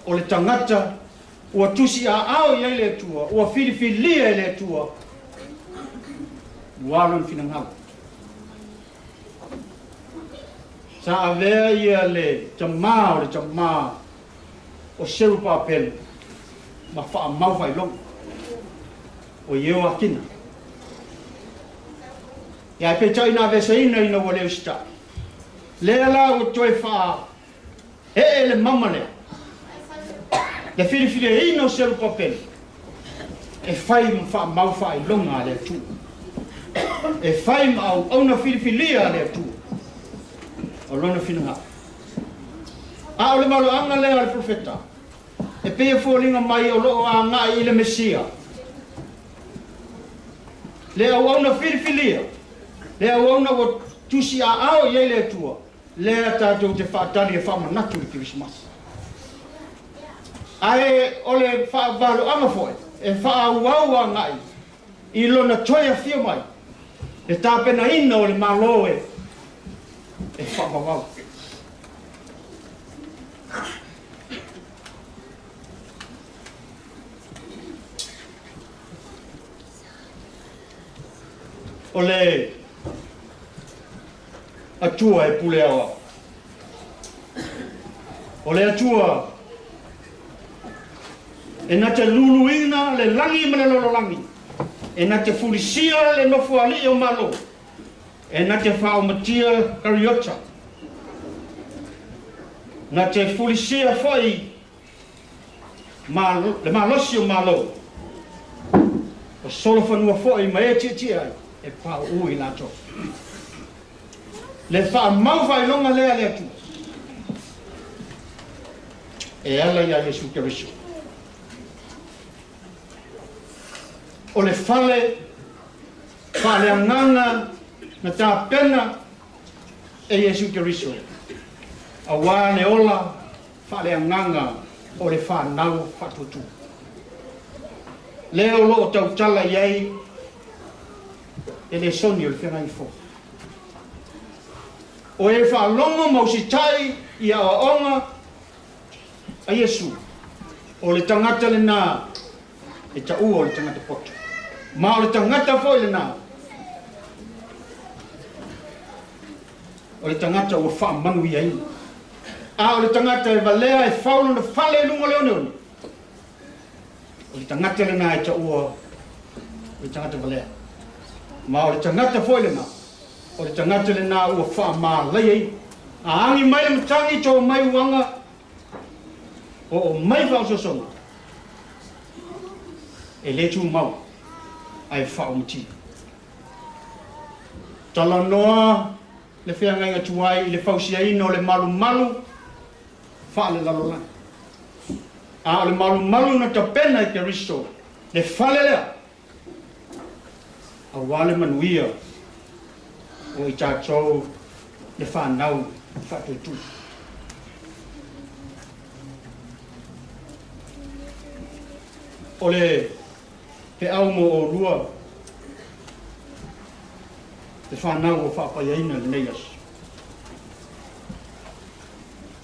O le tagata ua tusi aao i ai le Atua, ua filifilia e le Atua, ua lona finagalo. Sa avea ia le tamā o le tamā o Serubabelu ma faamau faailoga o Ioakina. Ia ae peitai na aveseina ina ua le usitai. Lea la ua toe faa ee le mama lea, le filifiliaina o Serubabelu e fai ma faamau faailoga a le Atua, e fai ma auauna filifilia a le Atua o lona finagalo. A o le valoaga lea a le profeta, e pei e foliga mai o lo o agai i le Mesia, le auauna filifilia, le auauna ua tusi aao i ai le Atua, lea tatou te faatali e faamanatu i le Kerisimasi. Ae o le faavaloaga foi e faaauau agai i lona toe afio mai, le tapenaina o le Malo e faavavau. O le Atua e pule aoao. O le Atua e na te luluina le lagi ma le lalolagi, e na te fulisia le nofoalii o Malo, e na te faaomatia kariota, na te fulisia foi le malosi o Malo, o solofanua foi ma e tietie ai, e pauu i latou. Le faamau faailoga lea a le Atua, e ala iā Iesu Keriso. O le fale faaleagaga na tapena e Iesu Keriso, auā le ola faaleagaga o le fanau faatuatua. Lea o lo o tautala i ai e le soni o le feagai fou. O e faalogo ma usitai i aoaoga a Iesu, o le tagata lena e taua o le tagata poto. Ma o le tagata foi lenā, o le tagata ua faamanuiaina. A o le tagata e valea e fau lona fale i luga o le oneone, o le tagata lenā e taua o le tagata valea. Ma o le tagata foi lenā, o le tagata lenā ua faamalaiaina. A agi mai le matagi, to mai uaga, oo mai faaososoga, e lē tumau ae faaumatia. Talanoa le feagaiga tuai i le fausiaina o le malumalu faalelalolagi. A o le malumalu na tapena e Keriso le fale lea, auā le manuia o i tatou le fanau faatuatua. O le feau mo oulua le fanau ua faapaiaina i lenei aso.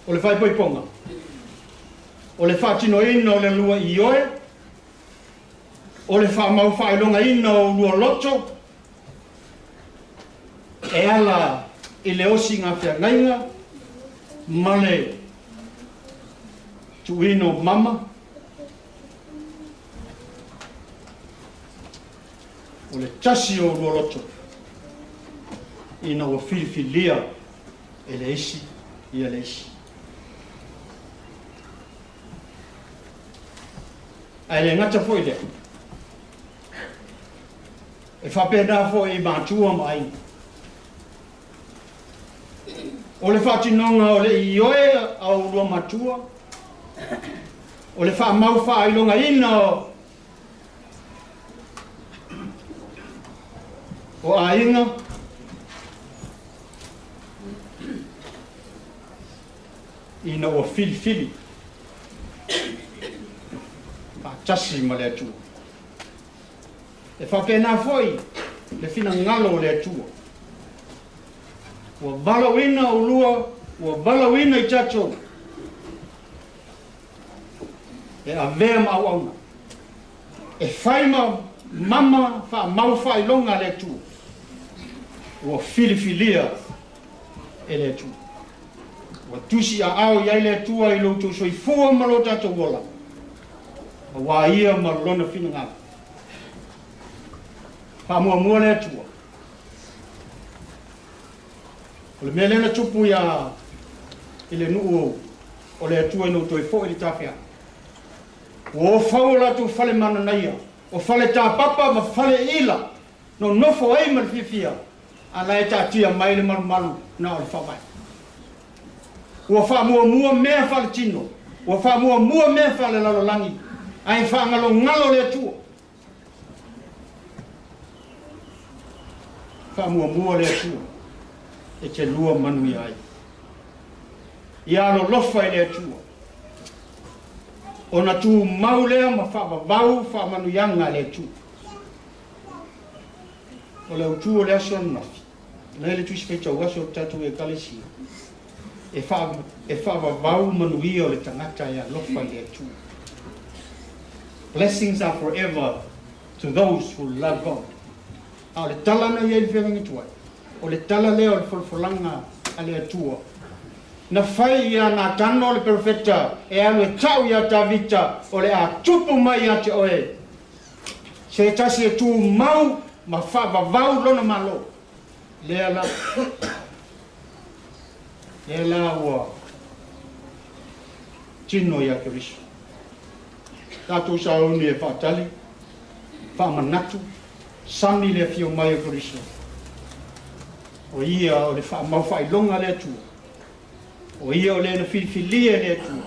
O le faaipoipoga, o le faatinoina o le lua ioe, o le faamau faailogaina o ulua loto, e ala i le osiga feagaiga ma le tuuina o mama, o le tasi o ulua loto ina ua filifilia e le isi ia le isi. Ae le gata foi lea, e faapena foi i matua ma aiga. O le faatinoga o le ioe a oulua matua, o le faamau faailogaina o aiga, ina ua filifili faatasi ma le Atua. E faapena foi le finagalo o le Atua. Ua valaauina oulua, ua valaauina i tatou e avea ma auauna, e fai ma mama faamau faailoga a le Atua, ua filifilia e le Atua. Ua tusi aao i ai le Atua i lo outou soifua ma lo tatou ola, auā ia ma lona finagalo. Faamuamua le Atua. O le mea lea na tupu ia i le nuu o le Atua ina ua toe foi le tafeaga. Ua ofau o latou fale mananaia, o fale tapapa ma fale ila, nonofo ai ma le fiafia, a la e taatia mai le malumalu na o le faavae. Ua faamuamua mea faaletino, ua faamuamua mea faalelalolagi, ae faagalogalo le Atua. Faamuamua le Atua e te lua manuia ai. Ia alolofa i le Atua, ona tumau lea ma faavavau faamanuiaga a le Atua. O le autu o le aso ananafi, na i le Tusi Faitau Aso o le tatou Ekalesia, e faavavau manuia o le tagata e alofa i le Atua. Blessings are forever to those who love God. A o le tala na i ai le feagaiga tuai, o le tala lea o le folafolaga a le Atua. Na fai ia Natano le perofeta e alu e tau iā Tavita, o le a tupu mai ia te oe se tasi e tumau ma faavavau lona Malo. Lea la, lea la ua tino iā Keriso. Tatou sauni e faatali, faamanatu, sami le afio mai o Keriso. O ia o le faamau faailoga a le Atua. O ia o le na filifilia e le Atua.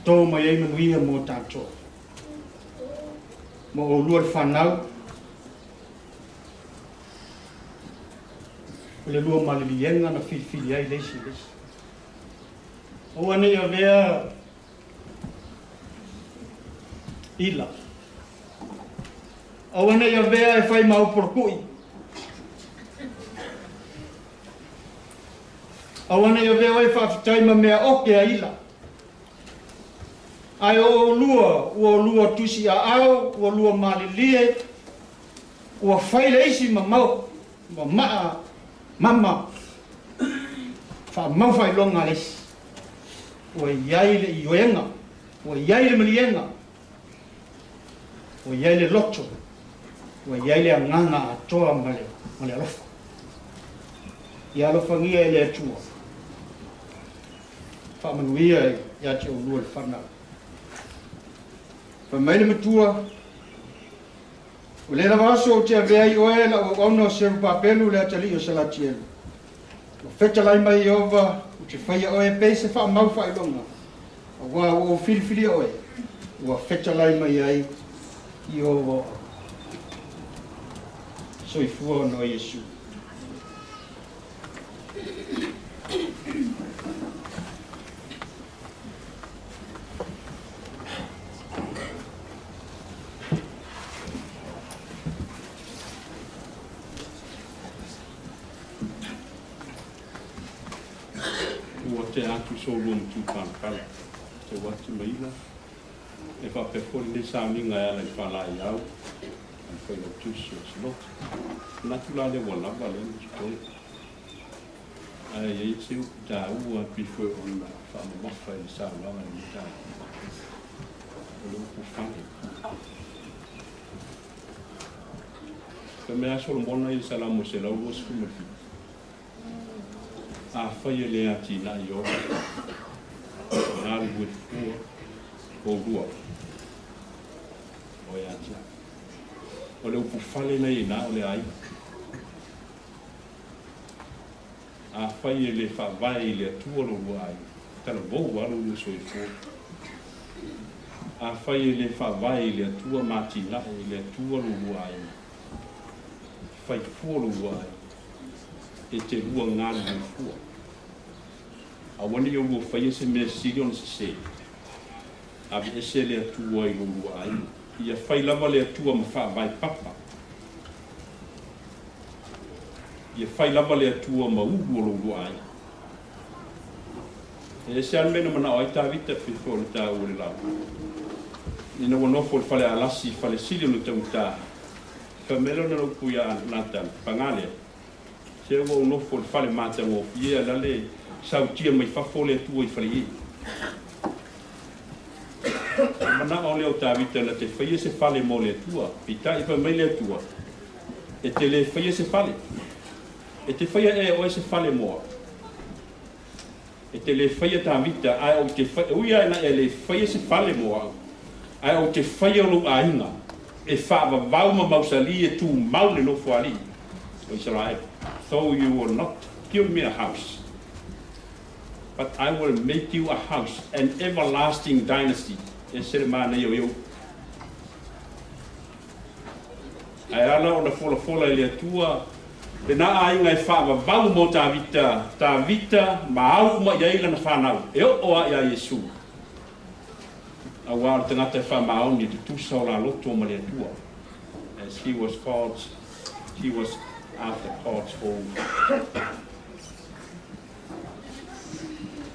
To mai ai manuia mo tatou. Mo oulua le fanau, o le lua maliliega na filifili ai le isi i le isi. Aua ne i avea ila. Aua ne i avea e fai ma upolokui. Aua ne i avea oe faafetai ma mea oke a ila. Ae o oulua, ua oulua tusiaao, ua lua malilie, ua fai le isi ma mau, ma maa, mama, faamau faailoga a le isi. Ua i ai le ioega, ua i ai le maliega, ua i ai le loto, ua i ai le agaga atoa ma le, ma le alofa. Ia alofagia e le Atua. Faamanuia ia te oulua le fanau. Fai mai le matua, O lea lava aso ou te avea ai oe lau auauna o Serubabelu le atalii o Salatielu. Ua fetalai mai Ieova, ou te faia oe e pei se faamau faailoga, auā ua ou filifilia oe, ua fetalai mai ai Ieova o auma. Soifua ona o Iesu. Ua tea atu so oulua matua palapala, tau atu maila e faapea foi lenei sauniga e ala i faalaeiau a le Failautusi o Siloti. Manatu la lea ua lava lea ma totoe. Ae i ai se upu taua e pei foi ona faamamafa i le saunoaga i lenei taeao, o le upu fale. Fai mai lava Solomona i le Salamo 127, Afai e le atinae i oe, galulue fua oulua o e atiae. O le upu fale na i ina o le aiga. Afai e le faavae i le Atua lo lua aiga, talavou lava lo lua soifua. Afai e le faavae i le Atua ma atinae i le Atua lo lua aiga, fai fua lo lua aiga, e te lua galulue fua. Aua ne i oulua faia se mea sili ona sese. Aveese le Atua i lo lua aiga. Ia fai lava le Atua ma faavae papa. Ia fai lava le Atua ma ulu o lo oulua aiga. E ese lava le mea na manao ai Tavita pei foi ona taua i le lauga. Ina ua nofo i le fale alasi i fale sili ona taugata, fai mai lona upu ia Natana, Paga lea, se ua ou nofo i le fale matagofie a la le sautia mai fafo le Atua i fale i. O le manao lea o Tavita na te faia se fale mo le Atua, peitai fai mai le Atua, E te le faia se fale. E te faia ea e oe se fale mo au. E te le faia Tavita, ae ou te faia, e ui lava ina e le faia se fale mo au, ae ou te faia lou aiga e faavavau ma mausali e tumau le nofoalii o Isaraelu. Though you will not build me a house, but I will make you a house, an everlasting dynasty. E ese le manaia o ia upu. Ae ala ona folafola e le Atua lena aiga e faavavau mo Tavita, Tavita ma au uma i ai lana fanau, e oo lava ia Iesu. Auā o le tagata e faamaoni i le tutusa o la loto ma le Atua. As he was God's, he was after God's own heart.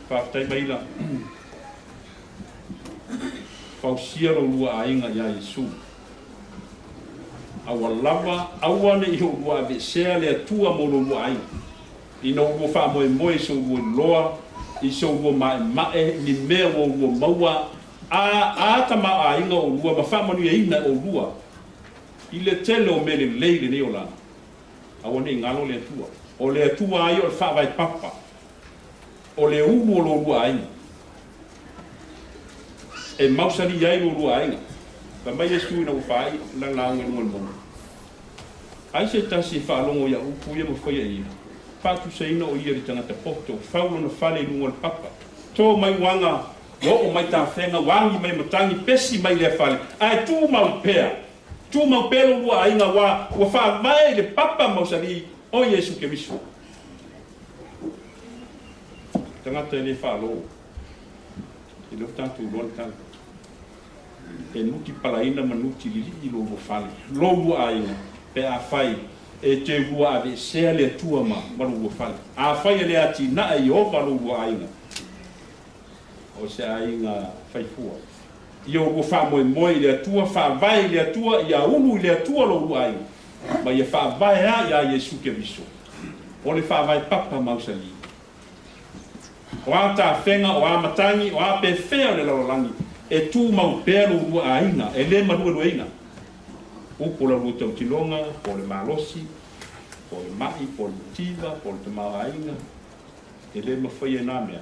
Faafetai maila. Fausia lo lua aiga iā Iesu. A ua lava, aua ne i oulua aveesea le Atua mo lo lua aiga. Ina ua faamoemoe i so oulua iloa, i so oulua maemae, ni mea ua oulua maua, a, a tamaoaiga oulua ma faamanuiaina e oulua i le tele o mea lelei i lenei olaga. Aua ne i galo le Atua. O le Atua lava ia o le faavae papa o le ulu o lo oulua aiga, e mausali ai lo oulua aiga. Fai mai Iesu ina ua faai lana lauga i luga o le mauga, Ai se tasi e faalogo i au upu ia ma faia ia, faatusaina o ia i le tagata poto, fau lona fale i luga o le papa, to mai uaga, ua oo mai tafega, ua agi mai matagi, pesi mai lea fale, ae tumau pea, tumau pea lo oulua aiga, aua ua faavae i le papa mausali o Iesu Keriso. Tagata e le faalo, e le o tatou iloa le tala. E nuti palaina ma nuti lilii lo lua fale, lo lua aiga, pe afai e te lua aveesea le Atua ma ma lo lua fale. Afai e le atinae Ieova lo lua aiga, o se aiga faifua. Ia oulua faamoemoe i le Atua, faavae i le Atua, ia ulu i le Atua lo oulua aiga, ma ia faavae lava ia Iesu Keriso, o le faavae papa mausali. O a tafega, o a matagi, o a pefea o le lalolagi, e tumau pea lo oulua aiga, e le maluelueina. Upu o la oulua tautinoga, po o le malosi, po o le ma'i, po o le mativa, po o le tamaoaiga, e le mafaia e na mea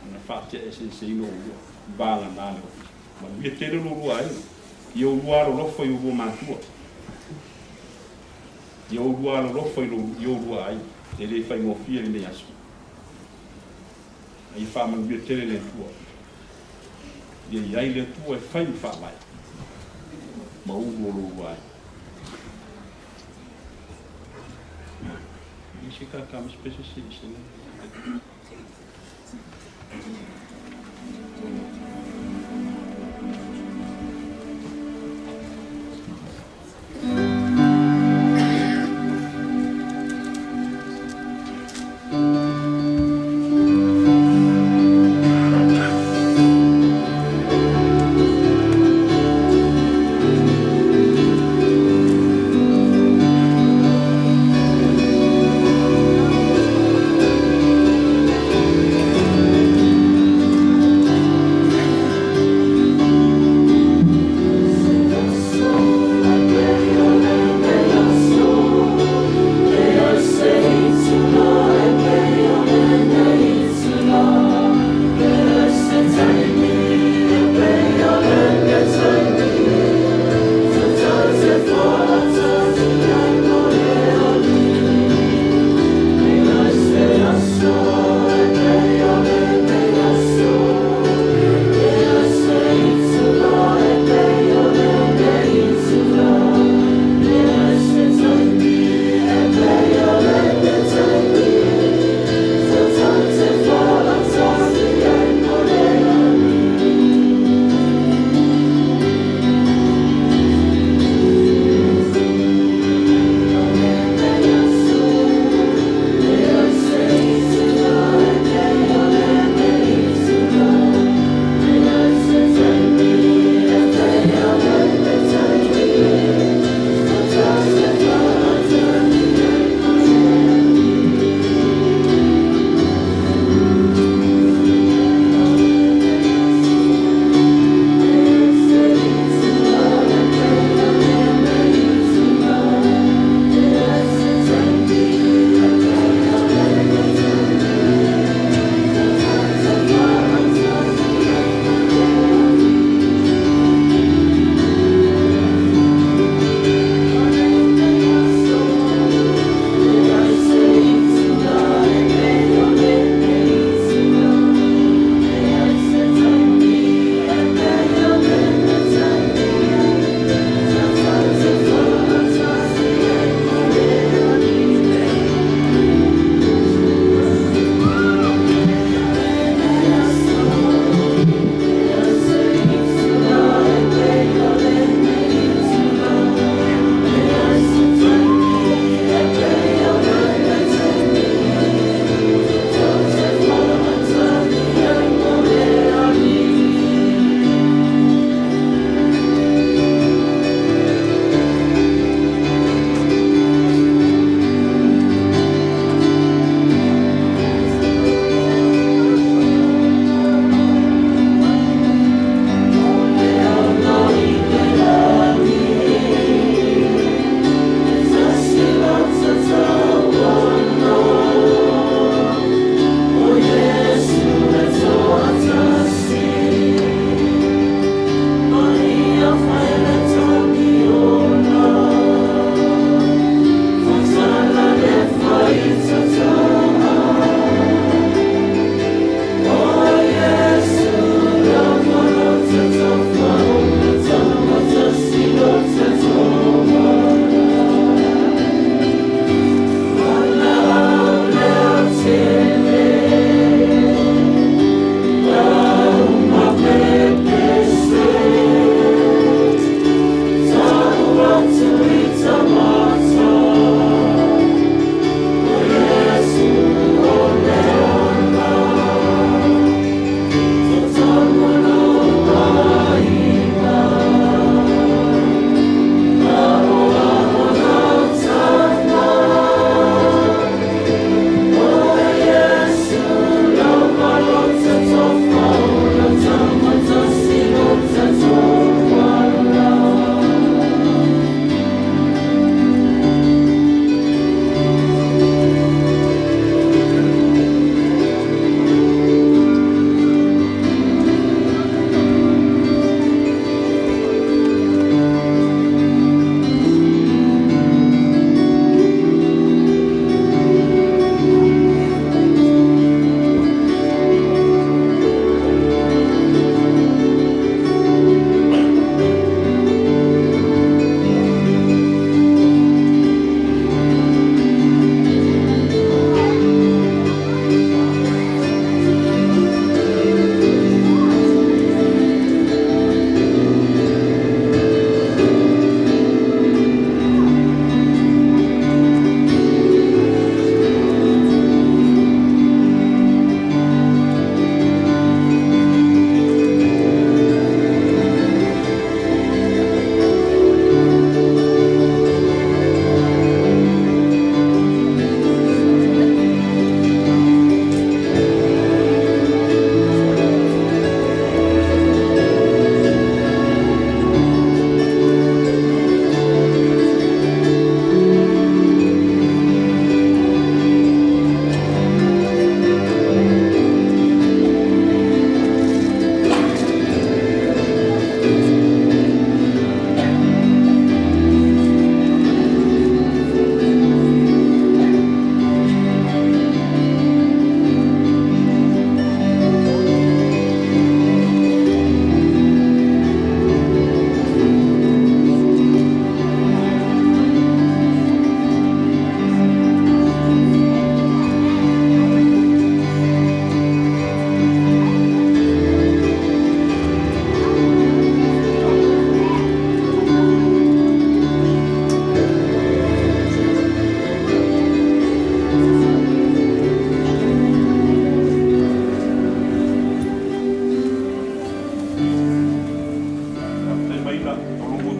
ona faate'aeseeseina oulua, vagana le Ofisa. Manuia tele lo oulua aiga, ia oulua alolofa i oulua matua, ia oulua alolofa i oulua aiga, e le faigofie lenei aso. A ia faamanuia tele le Atua. Ia i ai le Atua e fai ma faavae ma ulu o lo oulua aiga. I se kaka ma se se se.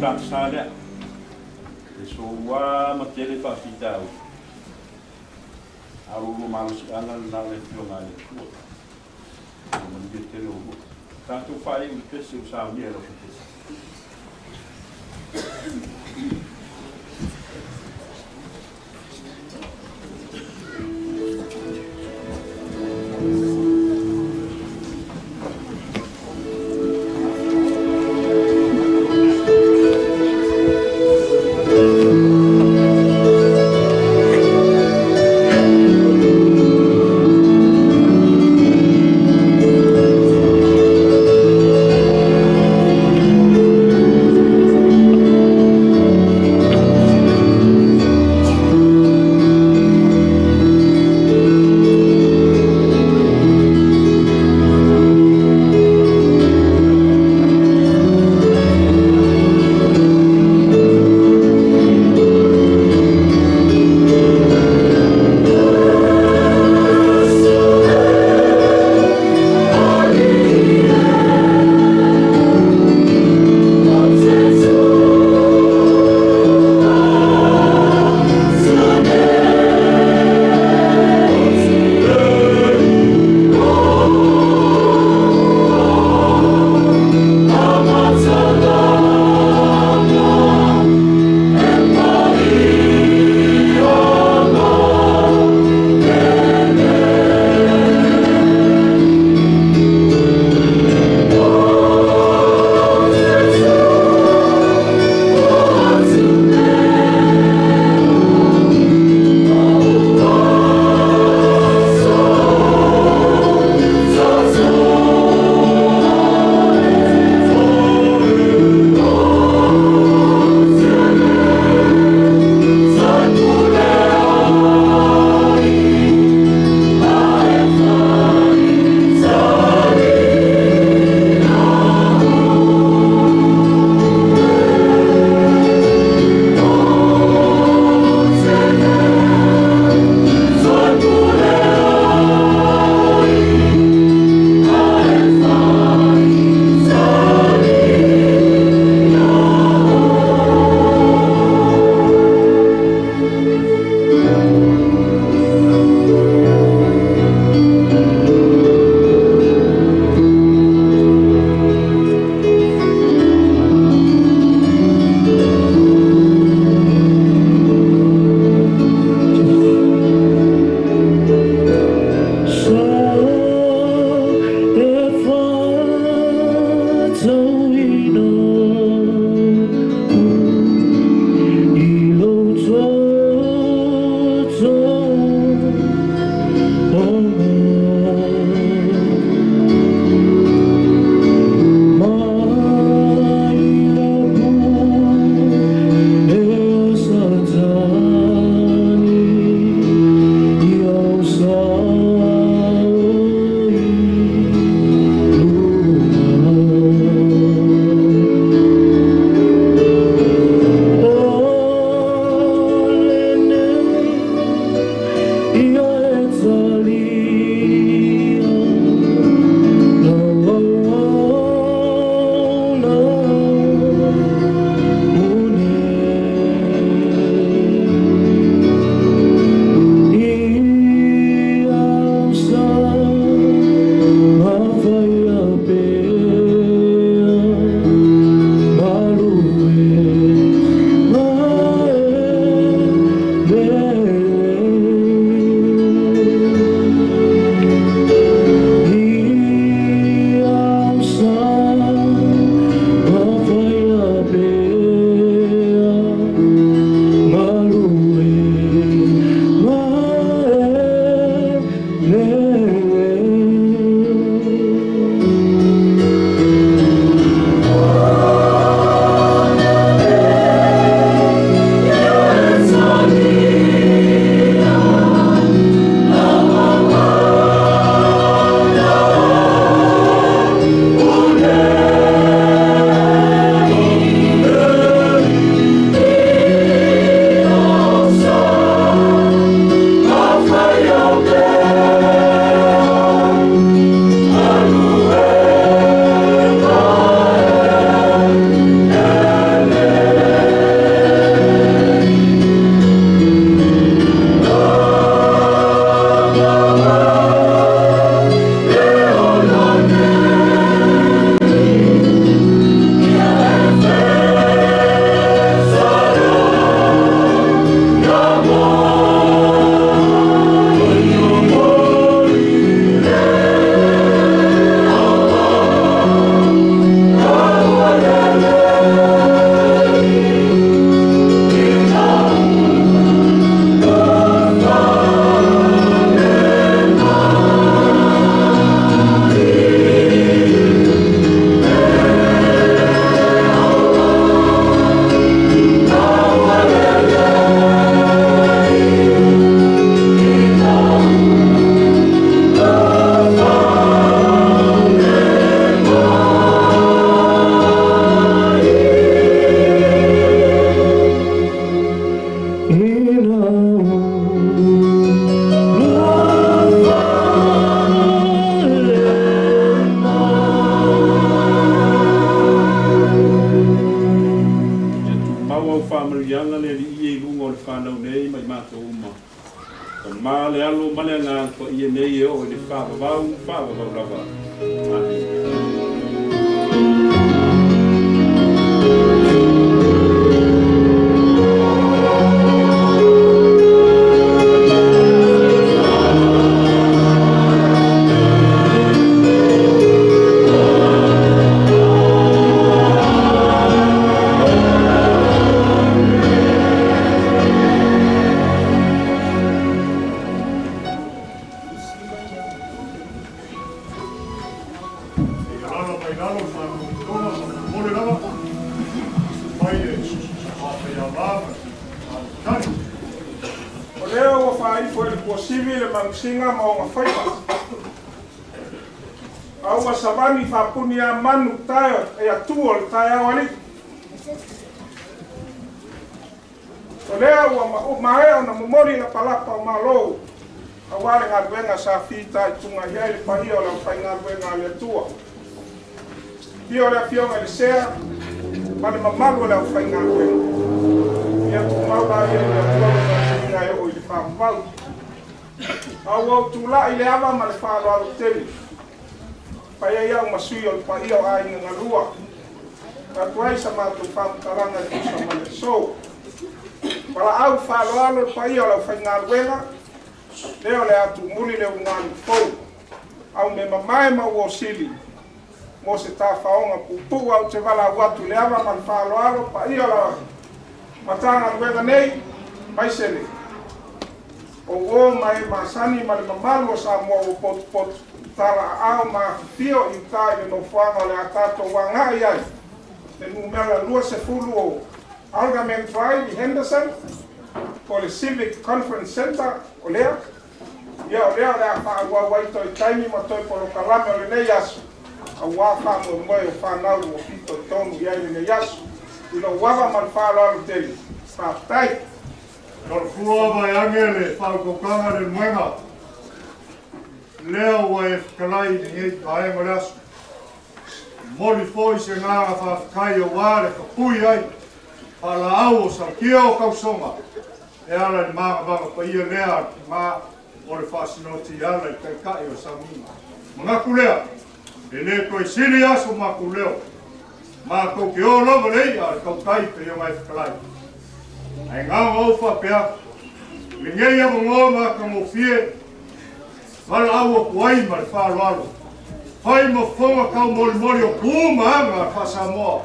matagisa lea e soua ma tele faafitauli, a o lo oulua malosiaga lena o le Afioga a le Atua. Ua manuia tele oulua. Tatou faaiu i le pese ua saunia e lau Petesa. Tama le Alo ma le Agaga Paia nei e oo i le faavavau faavavau lava. Amene. E alala mai lalo le faatotoga ma le lava mai le faafaiava ma le tali. O lea ua faaifo e le kuasivi le magusiga ma oga faiva. A ua savani faapuniamanu tae e atua o le taeao alii. O lea ua maea ona momoli lapalapa o malo auā le galuega sa fitaituga i ai le paia o le aufaigaluega a le Atua. Afio le Afioga i le Sea ma le mamalu o le aufaigaluega. Ia tumau laia i le Atua le tausiga e oo i le faavavau. A ua ou tulai i le ava ma le faaaloalo tele, fai ai au ma sui o le paia o aiga galua, avatu ai sa matou faamatalaga e tusa ma le aso. Valaau faaaloalo le paia o le aufaigaluega, lea o le a tuumuli le ulugalii fou, aumemamae ma uosili mo se tafaoga puupuu. Ae ou te valaau atu i le ava ma le faaaloalo paia o le Matagaluega nei, aemaise le o uō ma e masani ma le mamalu o Samoa ua potupotu, talaaao ma afifio i uta i le nofoaga o le a tatou agai ai, le numera 20 o Alderman Drive i Henderson, po o le Civic Conference Centre o lea. Ia o lea o le a faaauau ai toe taimi ma toe polokalame o lenei aso, auā faamoemoe o fanau ua fitoitonu i ai lenei aso. I lou ava ma le faaaloalo tele, faafetai. Talafua vaeage le faautautaga le moega lea ua e fetalai i lenei vaega o le aso. Momoli foi se agaga faafetai auā le tapui ai faalaau o sautia o tausoga e ala i le magavaga paia lea a le timā o le faasinoti e ala i taitai o le sauniga. Manatu lea, e le toe sili aso matou leo, matou te o lava le i'a a le tautai pei ona e fetalai. Ae na ona ou faapea atu, lenei avanoa matagofie, valaau atu ai ma le faaaloalo, fai ma fofoga taumolimoli o tu ma aga a le faa-Samoa,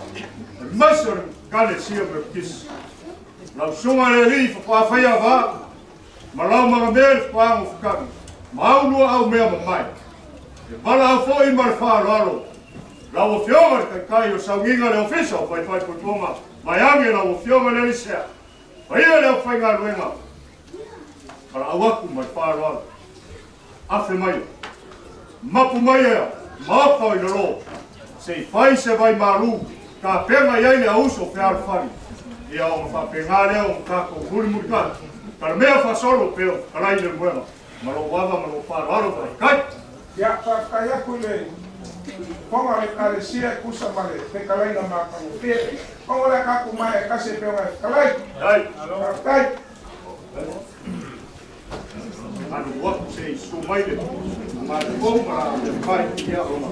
aemaise o le Ekalesia Metotisi. Lau susuga i le alii faatoa faiava, ma lau magamea le faatoa nofotagi, ma au lua au mea mamae. E valaau foi ma le faaaloalo, lau Afioga i le Taitai o le Sauniga i le Ofisa o Faifaipuipuga, vaeage lau Afioga i le Alisea, paia le aufaigaluega, valaau atu ma le faaaloalo, afe mai, mapu mai ea, maota o i lalo, se i fai se vai malu, tapena i ai le auso fealofani, ia ona faapena lea ona tatou mulimulitai, talamea faasolo pea o fetalai le moega, ma lou ava ma lou faaaloalo faafetai. Ia, faafetai atu i le fofoga o le Ekalesia e tusa ma le fetalaiga matagofie. Ona o le a tatou maea e tasi e pei ona e fetalai. Faafetai. Alu atu se i susu mai le matou ma la fai ia ona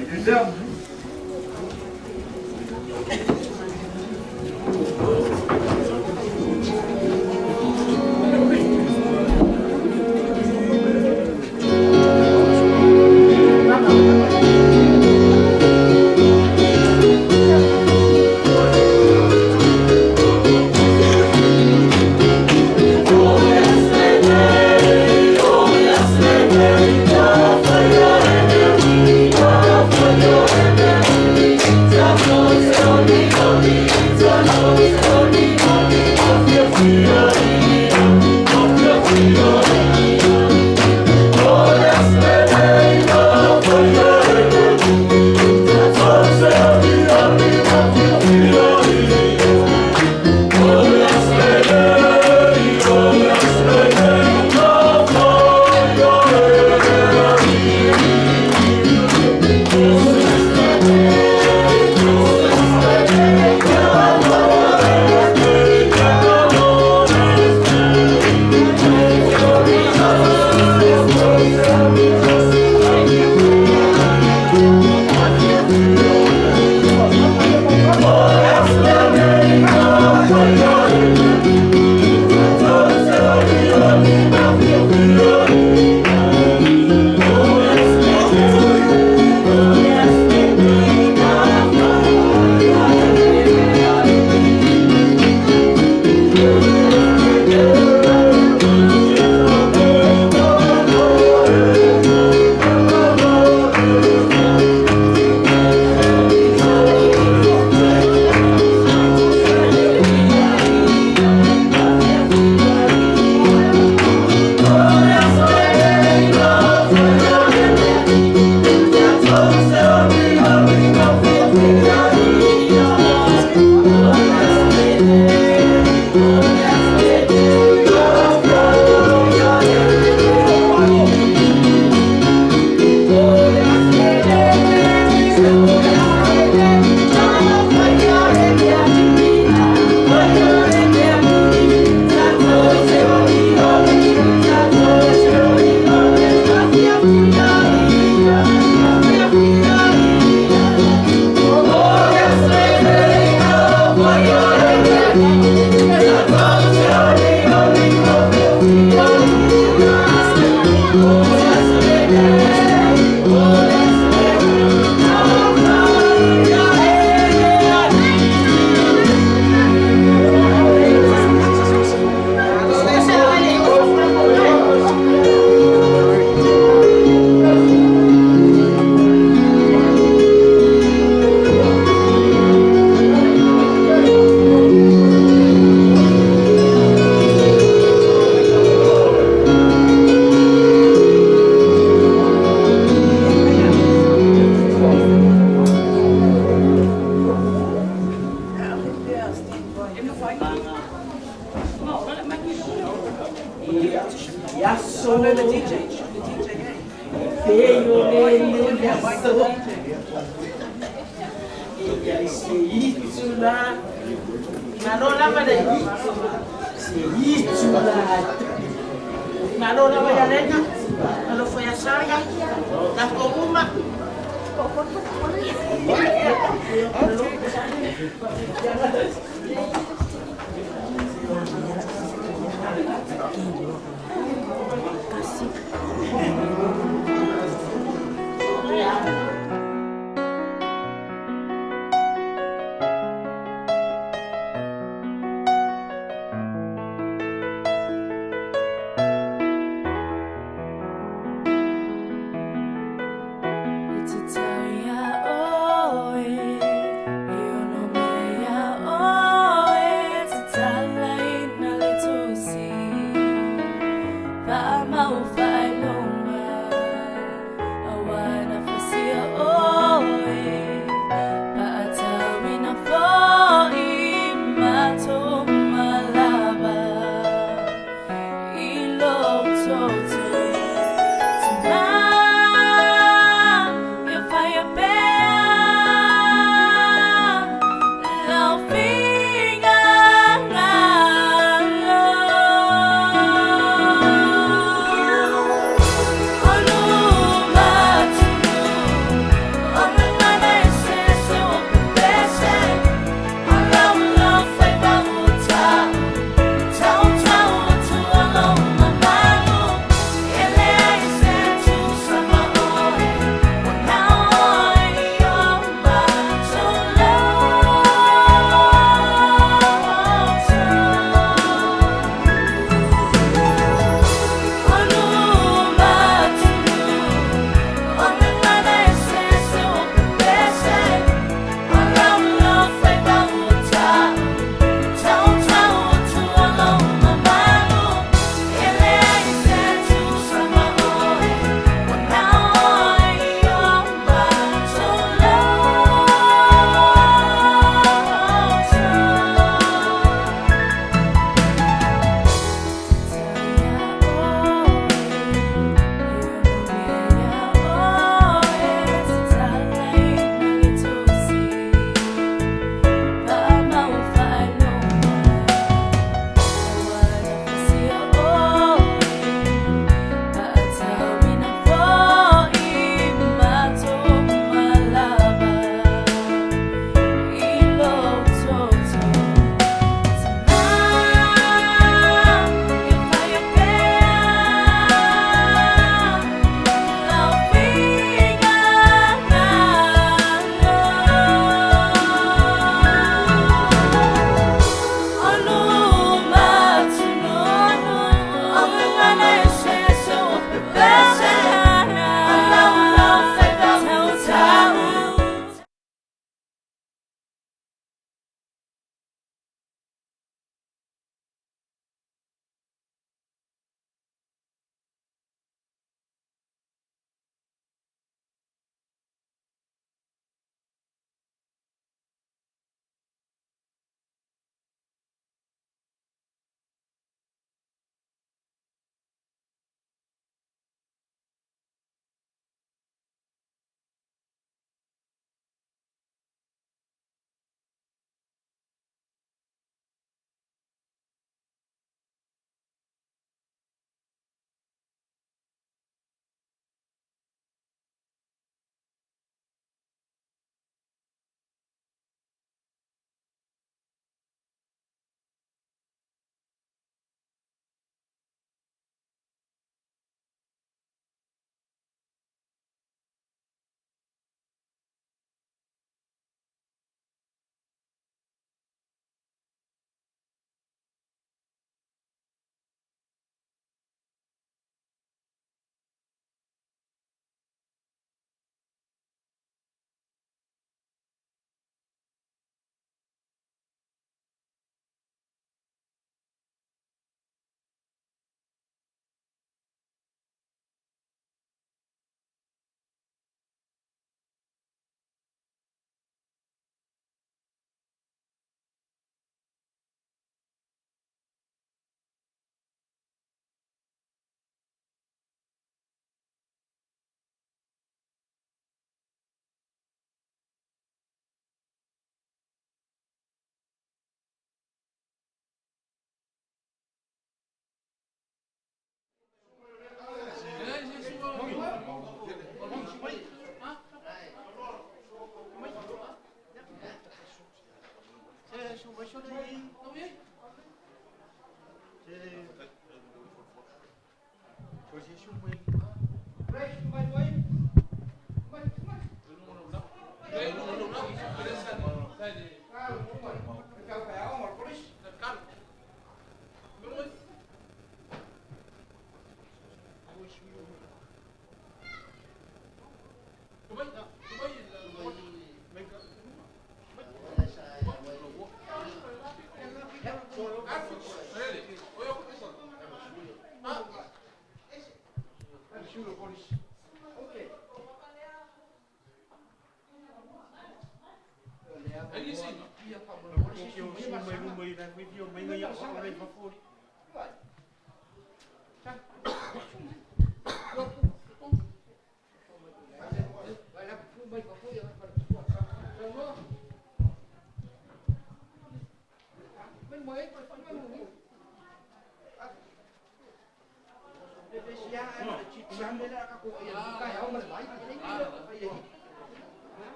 i lea. Pei o le le aso. Ia i se itu la. Malo lava le se itu la. Malo lava ia lena. Malo foi a sanga. Ta ko uma. Mau whailonga.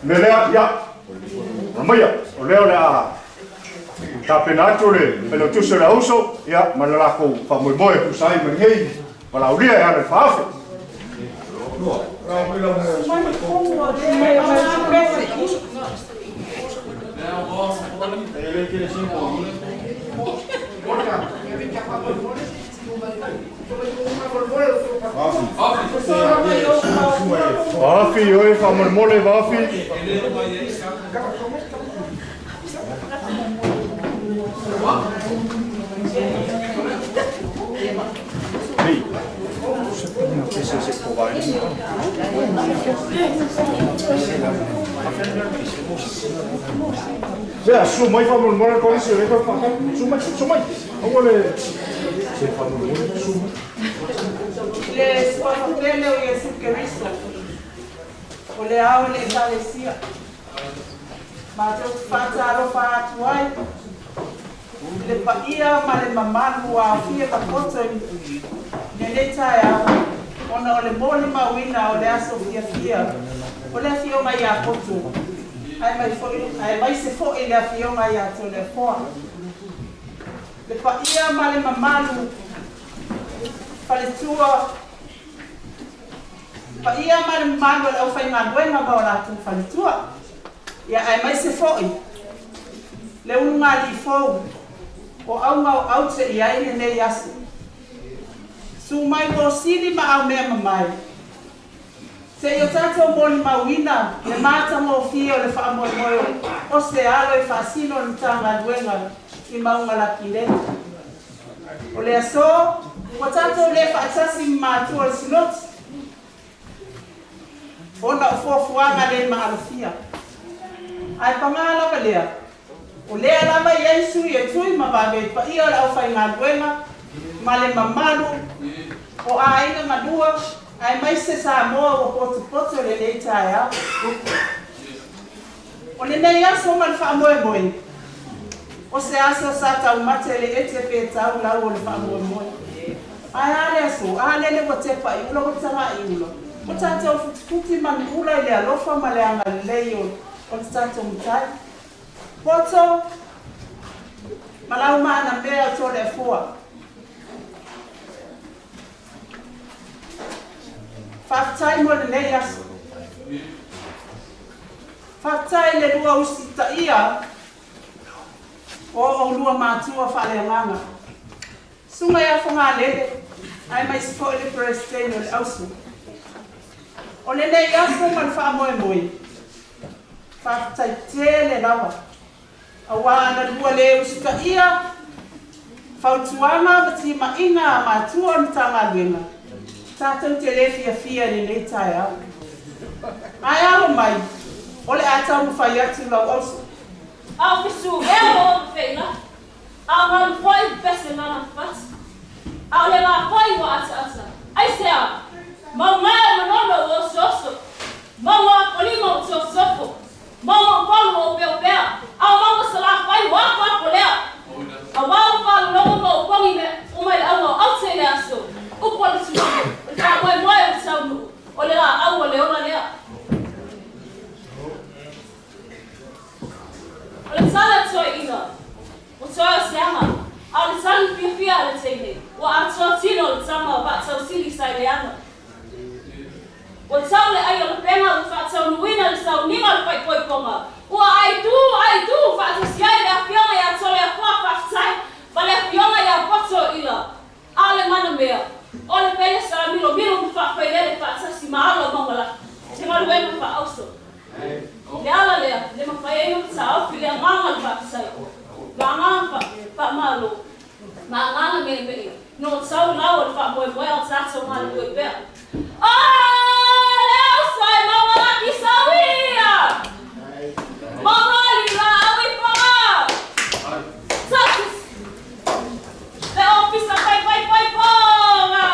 Le lea, ia, maia, o lea o le a tapena atu le failautusi o le auso, ia, ma le lakou faamoemoe e tusa ai ma lenei valaaulia e ala i le faaafe. Vaafi, oe, faamolemole, Vaafi. Sea, su mai faamolemole kolisi o le toe faatali. Su mai, su mai. Aua le se faamolemole, su mai. Le suafa pele o Iesu Keriso, o le ao i le Ekalesia. Matou te faatalofa atu ai i le paia ma le mamalu ua aofia ma poto i lenei taeao, ona o le molimauina o le aso fiafia o le afioga ia Poto, aemaise foi le afioga ia Toleafoa. Le paia ma le mamalu faletua, paia ma le mamalu o le aufaigaluega ma o latou faletua, ia aemaise foi le ulugalii fou o auga o aute i ai lenei aso. Su mai ua sili ma aumea mamae, seia o tatou molimauina le matagofie o le faamoemoe o se alo e faasino le Matagaluega i mauga lakilele. O le aso ua tatou lē faatasi ma matua o le Sinoti, ona o fuafuaga le maalofia. Ae pagā lava lea, o lea lava i ai sui e tui ma vave i paia o le aufaigaluega ma le mamalu o aiga galua, aemaise Samoa ua potopoto lenei taeao. O lenei aso ma le faamoemoe, o se aso sa taumate le ete pe tau lau o le faamoemoe. Ae a le aso, a lele ua tepa i ula ua taga'i ula. O tatou futifuti ma nu'ula i le alofa ma le agalelei o le tatou Matai. Poto ma lau maanamea o Toleafoa. Faafetai mo lenei aso. Faafetai le lua usitaia o oulua matua faaleagaga. Susuga ia Fogalele, aemaise foi le Peresetene o le Auso. O lenei aso ma le faamoemoe, Faafetai tele lava auā na lua lē usitaʻia fautuaga ma timaiga a matua o le Matagaluega, tatou te lē fiafia i lenei taeao. Ae alo mai, o le a taumafai atu lau auso. A o fesu ea ua ou feilafi, a o galu foi pepese manafati, a o le vā foi ua ataata. Aisea? Mauga o Manono ua osooso, mauga o Apolima ua tofotofo, mauga o Upolu ua opeopea, a o mauga o Salafai ua apoapo lea. Auā ua faalologo ma ou pogi mea uma i le auga o aute i le aso, upu a le atunuu, o le faamoemoe o le taunuu, o le lāʻau o le ola lea. O le tala a toeaina, ua toe o se aga, a o le tali fiafia a le teine, ua atoa tino o le tama o Vaatausili sa i le ana. Ua tau le ai o lapega ua faataunuuina le sauniga o le faaipoipoga, ua aitu, aitu, faatasi ai le Afioga ia Toleafoa Faafetai ma le Afioga ia Poto Ila. A o le mana mea, o le pele sa milomilo ma faafailele faatasi ma alo o Maumalaki, se galuega faaauso. Le ala lea, le mafai ai ona taofi le agaga o le faafetai, le agaga faamalo, ma agaga meemee, no tau lau o le faamoemoe a o tatou galulue pea. O le uso e Maumalaki sauia! Momoli laau i Fogaa! Justice! Le Ofisa Faipaipoipoga!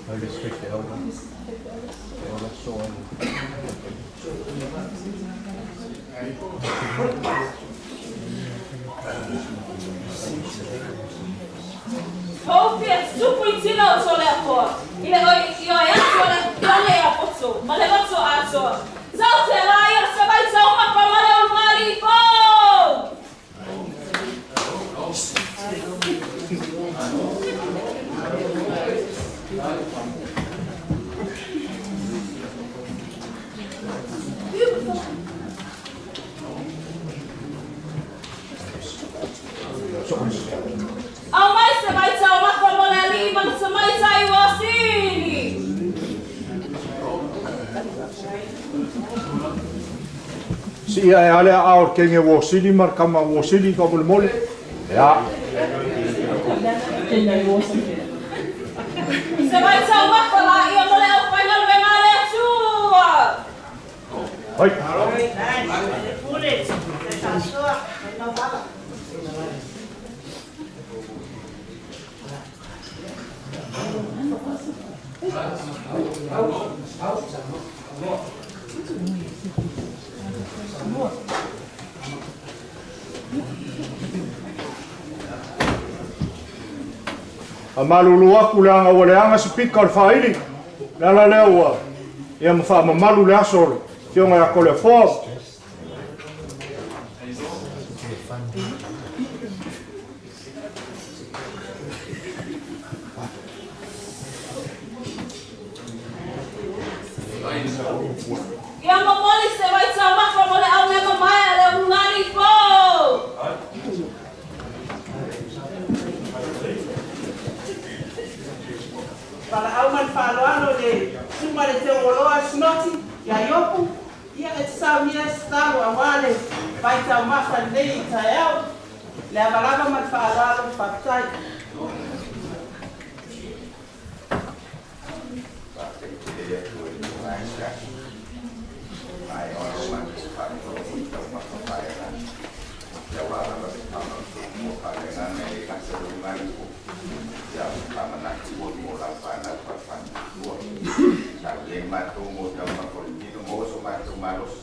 I respect the elder. The elder so Ua fia tupu i tino o Toleafoa i le ioe atu o le afioga ia Poto ma le loto atoa. Tau te la ia se vai taumafa ma le ulugalii fou! Aumai se vai taumafa mo le alii ma le tamaitai ua sili! Sii ae lava le aao o le kenge uosili ma le kama uosili faamolemole. Ia. Se vai taumafa laia mo le aufaigaluega a le Atua! Hai. Faamalulu atu leaga ua leaga se pika o le faaili. Le ala lea ua ia ma faamamalu le aso o le Afioga ia Toleafoa. Ia momoli se vai taumafa mo le aumema mae a le ulugalii fou! Valaau ma le faaaloalo i le Susuga i le Teuoloa Sinoti ia Iopu, ia e te saunia se talo aua le vai taumafa lenei i taeao. Le ava lava ma le faaaloalo, faafetai. Faafetai tele i le Atua i le toga e siaki. Maea o alo matou faatonu i taumafa faaleagaga. Ia aua lava le faamautu faaleagaga e le gata i luga ifo. Ia faamanatu foi mo lau fanau faafaatuatua. Sa lelei matou mo taumafa o le tino maua so matou malosi.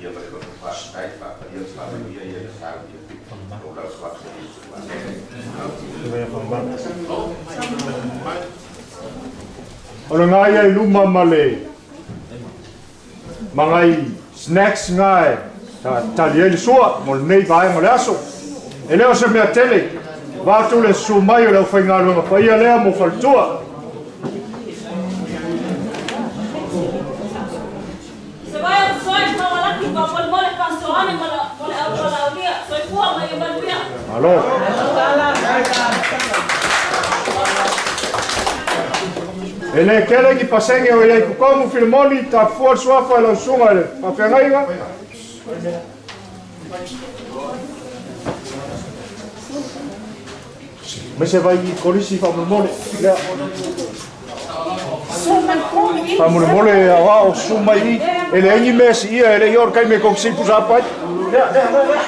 Ia ma le loto faafetai faapaia ma faamanuia ia na saunia. O lau suafa Iesu. Amene. O le ga ia i luma ma le ma nai snacks na e tali ai le sua mo lenei vaega o le aso. E le o se mea tele, vaeatu le susu mai o le aufaigaluega paia lea mo faletua. Se vai o tosoe ma malaki faamolemole faasoa. Ioane ma le auvalaaulia. Soifua ma ia manuia. Malo. E le tele ni pasege o iai totonu Filemoni, tafua le suafa i lau susuga i le faafeagaiga. Mai se vai i kolisi faamolemole. Lea. Faamolemole aoao susu mai i. E leai ni mea siia e le i oo le taimi e tou te sipusa apa ai. Lea, lea, lea, lea.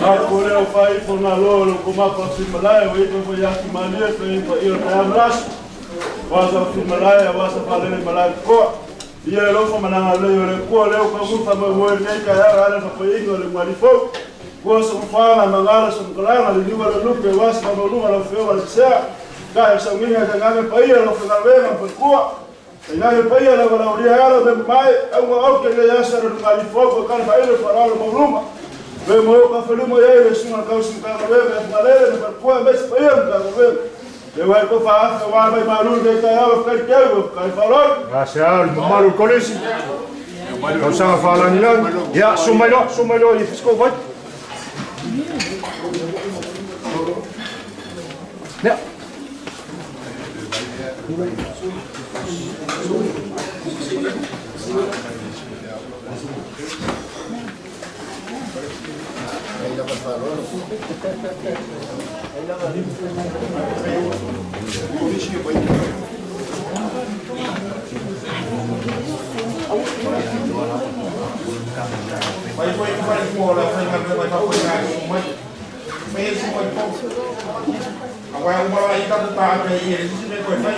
Aku leo fai fo na lo lo ko mapa fi malai o ito fo yaki malie fo i pa iyo ta amras. Wasa fi malai wasa fa lele malai ko. Ia lo fo mananga le yo le ko le ko ku fa mo wo ne ka ya ala fa fo ito le ngwali fo. Ko so fa na mangala so ko la le liwa le lupe wasa fa mo lu la fo wa se. Ka sa ngi ka ngame pa iyo lo fo na ve ma ko. Ina le pa iyo la la uria ala de mai au au ke le ya sa le ngwali fo ko ka fa ile fa la mo luma. Ve mo ka fa lumo ya le sunga ka usu ka ve ve fa le le fa ko me se pa ka ve. Le wa ko fa fa wa mai malu de ka ya fa ke ka fa lo. Gracias, le mamalu kolisi. Tausaga faalagilagi. Ia, susu mai loa, susu mai loa i fisiko vai. Lea. Mai foi mai mo la fai mai mai fa foi ngai mai. Mai su mai po. A wa uma la ita ta ka i e si me ko fai.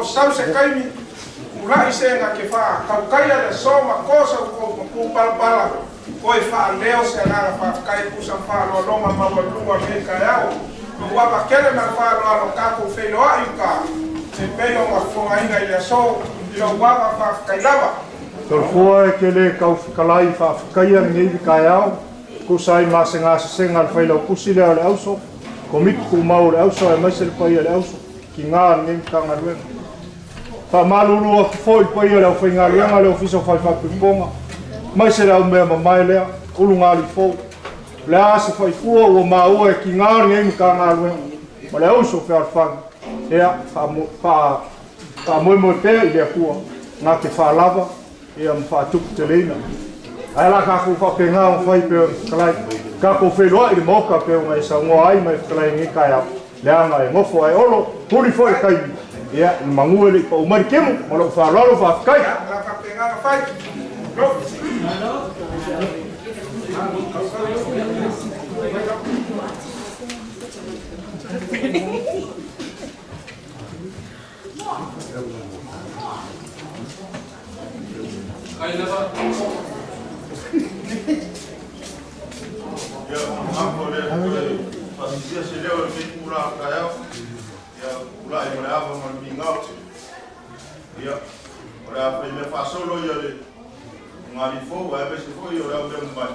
Sau se kaimi ulai se nga ke fa kaukai le so ma ko sa ko ku pala ko e fa leo se nga fa kai ku sa fa lo lo ma ma lu wa me ka yao wa ba kele ma fa lo lo ka ku fe lo ai ka se pe lo ma fo ai nga le so lo wa ba fa kai lava Tolfoa e ke le kaufikalai faafikaia lenei taeao, tusa ai ma se gasesega a le failautusi lea o le auso, komiti tumau o le auso aemaise le paia o le auso, kigā lenei Matagaluega. Faamalulu atu foi i paia o le aufaigaluega le Ofisa o Falefaapulupōga, maise le aumea mamae lea, ulugalifou. O le a se faifua ua maua e kigā lenei Matagaluega ma le auso fealofani, ia, faamoemoe pea i le Atua na te faalava ia ma faatuputeleina. Ae o le a tatou faapena ona fai pei ona fetalai, tatou feiloai i le Maota pei ona e saunoa ai ma e fetalai i lenei taeao, leaga e nofo ae olo, huli foi le taimi, ia, i manu e le i pau mai le timu. Ma lou faaaloalo, faafetai. Ia, mapo le toe faasisia se leo i lenei itula o le taeao. Ia, tulai ma le ava ma le migao. Ia, o le a faimea faasolo ia le ulugalii fou, aemaise foi o le au mea mamae,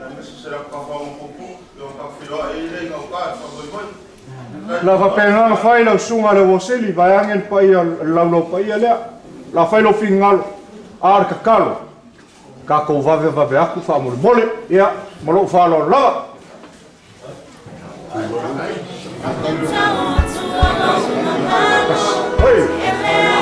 aemaise se latou tafaoga puupuu, ia ona tatou feiloai ai lea i gauta i le faamoemoe. O le a faapena ona fai lau susuga i le Uosili, vaeane le paia, le laulau paia lea. O le a fai lou finagalo, a o le tatalo, tatou vavevave atu faamolemole. Ia, ma lou faaaloalo lava. Hey.